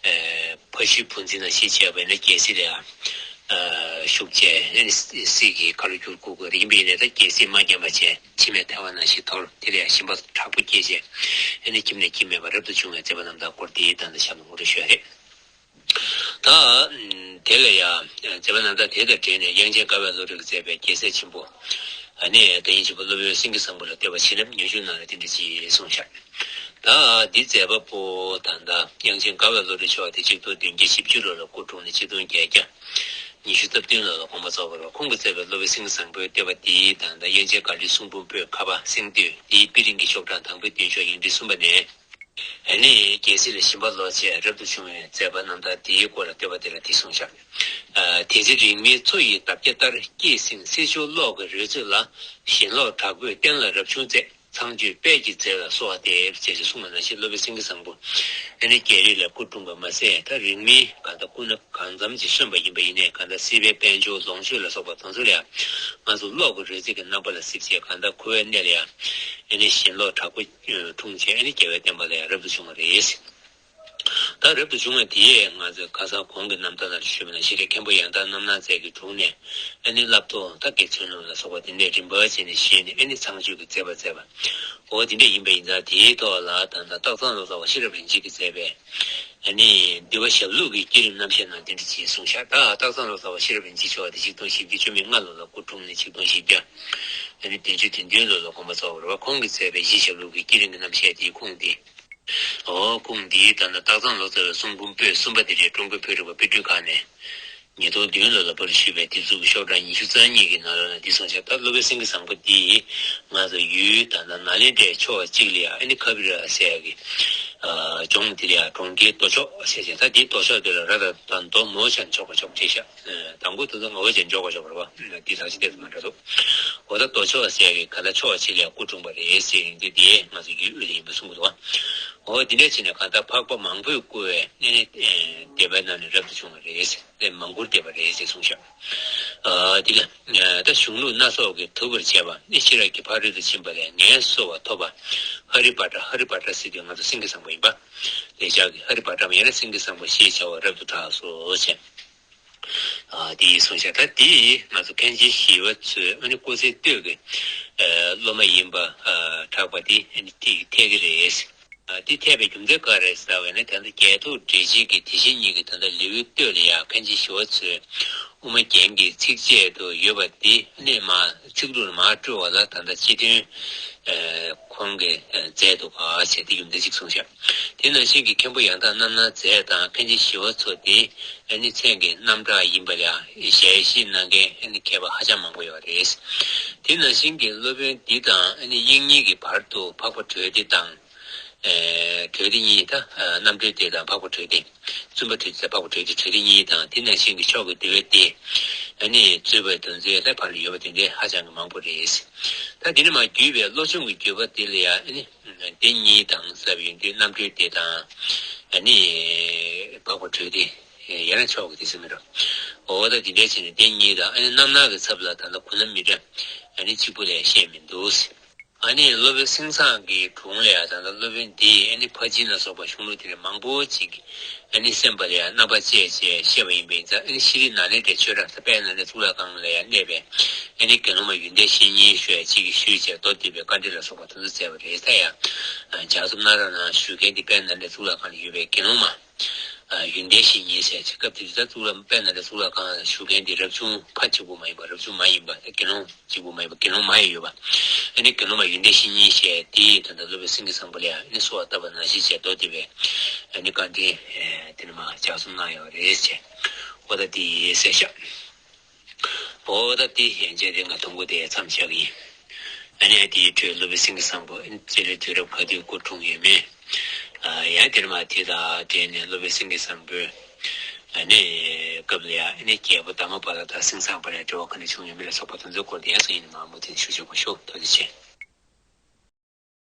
ཨེ་ཕ་ཤུལ་བུ་འཛིན་ནང་བཞིན་བྱས་པ་ཡིན་ན་རྒྱལ་སྲིད་ལ་ཡང་ཨེ་ཞུགས་བྱས་ཨ་ནི་སྲིད་ཀྱི་ཁ་ལོ་བསྒྱུར་དགོས་དགོས་རེད། ཡིན་པ་ཡིན་ནའི་ད་རྒྱལ་སྲིད་མ་ཉམས་པ་བྱས། འཆི་མེད་ཐལ་བ་ནང་བཞིན་དོར། དེ་ལ་ཡང་ཞེན་པ་དྲག་པོ་སྐྱེས་བྱས་ཨ་ནི་ཁྱིམ་ནས་ཁྱིམ་མེད་པར་རབ་ཏུ་བྱུང་བའི་མཛད་པ་རྣམ་དག་སྐོར་དེ་ད་ལྟ་གཤམ་ལ་ངོ་སྤྲོད་ཞུ་ཡ་རེད། ད་དེ་ལ་ཡང་མཛད་པ་རྣམ་དག་དེ་དང་འབྲེལ་ནས་དབྱངས་ཅན་དགའ་བའི་བློ་གྲོས་ཀྱིས་མཛད་པའི་རྒྱལ་སྲས་ཆེན་པོ་ཨ་ནི་དགའ་བ་ཆེན་པོ་སློབ་དཔོན་སེང་གེ་བཟང་པོ་ལ་བསྟོད་པ་བྱིན་རླབས་ཉི་ཤུ་ནང་ལ་དེ་འདྲ་ཅིག་གསུངས་ཤག་ད་འདི་མཛད་པ་པོ་ད་ལྟ་དབྱངས་ཅན་དགའ་བའི་བློ་གྲོས་མཆོག་དེ་ཆིག་སྟོང་བདུན་བརྒྱ་བཞི་བཅུ་ལོ་ལ་སྐུ་འཁྲུངས་ནས་ཆིག་སྟོང་བརྒྱད་བརྒྱ་ཉི་ཤུ་རྩ་བདུན་ལོ་ལ་དགོངས་པ་རྫོགས་པ་རེད། ཁོང་གིས་མཛད་པའི་སློབ་དཔོན་སེང་གེ་བཟང་པོའི་བསྟོད་པ་འདི་ད་ལྟ་དབྱངས་ཅན་དགའ་ལྡན་གསུང་འབུམ་པོད་ཁ་པ་སེང་བསྟོད་འདིའི་དཔེ་རིང་གི་ཤོག་གྲངས་དང་པོའི་བདུན་ཤོག་ཡིག་ཕྲེང་གསུམ་པ་ནས། ཨ་ནི་རྒྱལ་སྲིད་ལ་ཞེན་པ་ལོག་བྱས་རབ་ཏུ་བྱུང་བའི་མཛད་པ་རྣམ་ཐར་དེའི་སྐོར་ལ་བསྟོད་པ་དེ་ལ་འདི་གསུངས་ཤག་ཨ། དེ་ཚེ་རིང་མིན་མཚོ་ཡི་འདབ་བརྒྱ་ལྟར། སྐྱེད་སྲིང་སྲིད་མཆོག་གློག་གི་རོལ་རྩེད་ལ། ཞེན་ལོག་དྲག་པོས་བསྟན་ལ་རབ་བྱུང་མཛད། ཚངས་སྤྱོད་དཔལ་གྱི་མཛད་ལ་གསོལ་བ་འདེབས། ཅེས་གསུངས་པ་ནང་བཞིན་སློབ་དཔོན་སེང་གེ་བཟང་པོ་ཨ་ནི་རྒྱལ་རིགས་ལ་སྐུ་འཁྲུངས་པ་མ་ཟད། ད་རིང་མིན་གང་ལྟར་སྐུ་ན་གང་འཚམ་ཅིག་སོན་པ་ཡིན་པ་ཡིན་ནའི། གང་ལྟར་སྲིད་པའི་དཔལ་འབྱོར་ལོངས་སྤྱོད་ལ་སོགས་པ་དེ་ཚོ་ལ་ཡང་ང་ཚོ་གློག་གི་རོལ་རྩེད་ཀྱི་རྣམ་པ་ལ་གཟིགས་བྱས། གང་ལྟར་འཁོར་བའི་གནས་ལ་ཡང་ཨ་ནི་ཞེན་ལོག་དྲག་པོ་འཁྲུངས་བྱས། ཨ་ནི་རྒྱལ་བའི་བསྟན་པ་ལ་ཡང་རབ་ཏུ་བྱུང་བ་རེད། ད་རབ་ཏུ་བྱུང་བ་དེས་ང་ཚོས་ཁ་སང་གོང་གི་རྣམ་ཐར་ནང་ཞུས་པ་ནང་བཞིན་རེད། མཁན་པོ་ཡང་དག་རྣམ་སྣང་མཛད་ཀྱི་དྲུང་ནས་ཨ་ནི་བསླབ་ཐོ་ད་དགེ་ཚུལ་སློང་ལ་སོགས་པ་དེ་འདྲས་རིམ་པ་བྱས་ནས་བཤད་ནས། ཨ་ནི་ཚངས་སྤྱོད་ཀྱི་མཛད་པ་མཛད་པ། འོ་དེ་འདྲས་ཡིན་པ་ཡིན་ཙང་། དེའི་ཐོག་ལ་ད་ལྟ་སྟག་ཚང་ལོ་ཙཱ་བ་ཤེས་རབ་རིན་ཆེན་གྱིས་མཛད་པའི་ཨ་ནི་འདུལ་བ་ཞབས་ལུགས་ཀྱི་བསྐྱེད་རིམ་རྣམ་བཤད་ནང་དེ་འདྲ་ཅིག་གསུངས་ཤག་ད་སྟག་ཚང་ལོ་ཙཱ་བ་ཤེས་རབ་རིན་ཆེན་མཆོག་དེ་ཆིག་སྟོང་བཞི་བརྒྱ་བཅུ་མེད་ལྔ་ལོ་ལ་སྐུ་འཁྲུངས་ནས་ཆིག་སྟོང་བཞི་བརྒྱ་ཨ་ནི་བདུན་ཅུ་དོན་བདུན་ལོ་ལ་དགོངས་པ་རྫོགས་པ་རེད་བ། ཁོང་གིས་མཛད་པའི་གཞི་ཞབས་ལུགས་ཀྱི་བསྐྱེད་རིམ་གྱི་རྣམ་བཤད་དེའི་ཁུངས་དེ། འོ། ཁུངས་འདིའི་ད་ལྟ་སྟག་ཚང་ལོ་ཙཱ་བའི་གསུང་འབུམ་པོད་གསུམ་པ་དེ་རེད། ཀྲུང་གོའི་བོད་རིག་པ་དཔེ་སྐྲུན་ཁང་ནས་ཉིས་སྟོང་བདུན་ལོ་ལ་པར་ཞུས་པའི་དེབ་གཟུགས་ཀྱི་ཤོག་གྲངས་ཉི་ཤུ་རྩ་གཉིས་ཀྱི་ནང་ལོགས་ལ་འདི་གསུངས་ཤག་ད་སློབ་དཔོན་སེང་གེ་བཟང་པོ་འདིས་ང་ཚོ་ཡུལ་ད་ལྟ་ནཱ་ལེནྡྲའི་ཕྱོགས་གཅིག་ལ་ཡ་ཨ་ནི་ཁ་བི་ར་ཟེར་ཡ་གི་ཨ་ལྗོངས་འདི་ལ་ཡ་གྲོང་ཁྱེར་མདོ་ཕྱོགས་ཟེར་བྱས། ད་འདིའི་མདོ་ཕྱོགས་འདི་ལ་ར་ད་ད་མདོ་མོ་ཆ་ནས་ཕྱོགས་པ་ཕྱོགས་བྲིས་ཤག་དང་པོ་དེ་ཚོ་ངོ་བོ་ཅན་འཇོག་པ་འཇོག་པ་རེད་བ། འདི་ལག་ཆ་དེ་ཚོ་མ་འདྲ་འདུག་འོ། ད་མདོ་ཕྱོགས་ཟེར་གི་ག་ལ་ཕྱོགས་གཅིག་ལ་སྐུ་འཁྲུངས་པ་རེད་ཟེར་ཡིན་དུས། དེ་ང་ཚོ་ཡུལ་དབུས་ལ་ཡིན་པ་གསུང་གི་འདུག་བ། འོ། དེ་འདྲ་བྱས་ནས་གང་ལྟར་འཕགས་པ་མང་པོས་བསྐོར་བའི་ཨ་ནི་སྡེ་པའི་ནང་ནས་རབ་ཏུ་བྱུང་བ་རེད་ཟེར། དེ་མང་བཀུར་སྡེ་པ་རེད་ཟེར་གསུངས་ཤག་ཨ། དེ་ལ་ད་གཞུང་ལུགས་སྣ་ཚོགས་ཀྱིས་གྲུབ་པར་བྱས་པ་ནི་ཤེས་རབ་ཀྱི་ཕ་རོལ་ཏུ་ཕྱིན་པ་ལས་ངལ་གསོ་བ་ཐོབ་པ། ཧ་རི་བྷ་དྲ། ཧ་རི་བྷ་དྲ་ཟེར་དུས་ང་ཚོ་སེང་གེ་བཟང་པོ་ཡིན་པ། ལེགས་སྦྱར་གྱི་ཧ་རི་བྷ་དྲ་མ་ཡིན་ན་སེང་གེ་བཟང་པོ་ཞེས་བྱ་བ་རབ་ཏུ་གྲགས་སོ་ཞེས། ཨ། དེ་ཡིས་གསུངས་ཤག་ད་དེ་ང་ཚོ་མཁན་ཆེན་ཞི་བ་འཚོའི་ཨ་ནི་སྐུ་ཚེ་སྟོད་ཀྱི་ཨ་སློབ་མ་ཡིན་པ་ཨ་གྲགས་པ་དེ་ཨ་ནི་དེ་འཐད་ཀྱི་རེད། ཨ། དེ་འཐད་པའི་རྒྱུ་མཚན་ག་རེ་རེད་ཟེར་བ་ཡིན་ན། ད་ལྟ་རྒྱལ་ཐོག་འགྲེལ་བྱེད་ཀྱི་དེ་བཞིན་ཉིད་ཀྱི་ད་ལྟ་ལེའུའི་སྟོད་ལ་ཡ་མཁན་ཆེན་ཞི་བ་འཚོའི་དབུ་མ་རྒྱན་གྱི་ཚིགས་བཅད་དུ་ཡོད་པ་དེ་ཨ་ནི་མར་ཚིག་འབྲུ་ལ་མར་བཀྲོལ་བ་ལ་ད་ལྟ་སྤྱི་དོན་ཨ་ཁོང་གིས་ཨ་མཛད་འདུག་ག་ཟེར། དེ་རྒྱུ་མཚན་ཅིག་གསུངས་ཤག་དེ་ནང་བཞིན་གྱི་མཁན་པོ་ཡང་དག་རྣམ་སྣང་མཛད་དང་མཁན་ཆེན་ཞི་བ་འཚོ་དེ་ཨ་ནི་མཚན་གྱི་རྣམ་གྲངས་ཡིན་པ་ལ་ཞལ་བཞེས་གནང་མཁན་ཨ་ནི་མཁས་པ་ཧ་ཅང་མང་པོ་ཡོད་རེད། དེ་ནང་བཞིན་གྱི་སློབ་དཔོན་འདི་དང་ཨ་ནི་དབྱིག་གཉེན་གྱི་བར་དུ་འཕགས་པ་གྲོལ་སྡེ་དང་། ཨེ། གྲོལ་སྡེ་གཉིས། ད་ཨ་རྣམ་གྲོལ་སྡེ་དང་འཕགས་པ་གྲོལ་སྡེ། བཙུན་པ་གྲོལ་སྡེ་དང་འཕགས་པ་གྲོལ་སྡེ། གྲོལ་སྡེ་གཉིས་དང་། དེ་ནང་བཞིན་གྱི་མཆོག་གི་འདུལ་བའི་སྡེ། ཨ་ནི་རྩོད་པའི་དོན་རྩོད་ལ་བར་ལ་ཡོད་པ་དེ་འདྲའི་ཧ་ཅང་གི་མང་པོ་རེད། ད་དེ་ནས་མར་བརྒྱུད་པའི་བློ་སྦྱོང་གི་བརྒྱུད་པ་དེ་ལ་ཡང་ཨ་ནི་སྡེ་གཉིས་དང་ཟེར་བ་ཡིན་དུས། རྣམ་གྲོལ་སྡེ་དང་། ཨ་ནི་འཕགས་པ་གྲོལ་སྡེ། ཡང་ན་མཆོག་གི་སྡེ་ཟེར་མི་འདྲ། འོ། ད་དེ་འདྲ་བྱས་ནས་སྡེ་གཉིས་དང་། ཨ་ནི་རྣམ་སྣང་གི་ཚབ་ལ་ད་ལྟ་གུ་ན་མི་འདྲ། ཨ་ནི་གཅིག་པུ་ལས་བཤད་མི་འདུག་ཨ་ནི་སློབ་དཔོན་སེང་བཟང་གི་དྲུང་ལ་ཡང་ད་ལྟ་སློབ་དཔོན་འདིས་ཨ་ནི་ཕར་ཕྱིན་ལ་སོགས་པ་གཞུང་ལུགས་དེ་འདྲ་མང་པོ་ཅིག་ཨ་ནི་གསན་པ་ལ་ཡང་རྣམ་པར་དཔྱད་བྱས་བཤད་པ་ཡིན་པ་ཡིན་ཙང་། ཨ་ནི་ཤྲཱི་ནཱ་ལེནྡྲའི་ཆོས་གྲྭ། ད་དཔལ་ནཱ་ལེནྡྲ་གཙུག་ལག་ཁང་ལ་ཡང་གནས་པའི་ཨ་ནི་དགེ་སློང་མ་ཡོན་ཏན་བཤེས་གཉེན་ཞུ་ཡ་གཅིག་གིས་ཞུས་བྱས་མདོ་སྡེ་པའི་བཀའ་འགྲེལ་ལ་སོགས་པ་དེ་ཚོ་མཛད་པ་རེད། ད་ཡང་ལྗགས་རྩོམ་སྣ་རབ་ནང་ཞུ་མཁན་དེ་དཔལ་ནཱ་ལེནྡྲ་གཙུག་ལག་ཁང་ལ་ཡོད་པའི་དགེ་སློང་མ། ཨ། ཡོན་ཏན་བཤེས་གཉེན་ཟེར་ཅིག་སྐབས་དེ་དུས་ད་གཙུག་ལག་དཔལ་ནཱ་ལེནྡྲ་གཙུག་ལག་ཁང་ཞུ་མཁན་དེ་རབ་བྱུང་ཕ་གཅིག་པུ་མ་ཡིན་པ། རབ་བྱུང་མ་ཡིན་པ། དགེ་སློང་གཅིག་པུ་མ་ཡིན་པ། དགེ་སློང་མ་ཡང་ཡོད་པ། ཨ་ནི་དགེ་སློང་མ་ཡོན་ཏན་བཤེས་གཉེན་ཞེས་དེས་ད་ལྟ་སློབ་དཔོན་སེང་གེ་བཟང་པོ་ལ་ཡང་ཨ་ནི་གསོལ་བ་བཏབ་པ་ནང་བཞིན་བྱས་མདོ་སྡེ་པའི་ཨ་ནི་བཀའ་འགྲེལ་དེ་ནས་མར་ལྗགས་རྩོམ་གནང་ཡོད་རེད་ཅེས། འོ། ད་དེ་གསལ་བཤད། འོ། ད་དེ་ཡན་ཆད་དེ་ང་ཐུང་ཀུ་དེ་མཚམས་བཞག་གི་ཡིན། ཨ་ནི་དེའི་འཕྲོས་སློབ་དཔོན་སེང་གེ་བཟང་པོ་ཨ་ནི་སྤྱི་ལོའི་དུས་རབས་ག་དུས་སྐུ་འཁྲུངས་ཡོད་མེད། ཨ། ཡང་དེར་མ་དེ་དང་འབྲེལ་ནས་སློབ་དཔོན་སེང་གེ་བཟང་པོའི་ཨ་ནི་སྐབས་ལ་ཡང་ཨ་ནི་རྒྱལ་པོ་དྷརྨ་པཱ་ལ་དང་སེང་བཟང་པོ་ལ་འབྲེལ་བ་ག་འདྲ་བྱུང་ཡོད་མེད་ལ་སོགས་པ་དེ་ཚོའི་སྐོར་དེ་ཡང་སང་ཉིན་ནས་མར་མུ་མཐུད་ཞུ་ཆོག་པ་ཞུ། ཐུགས་རྗེ་ཆེ།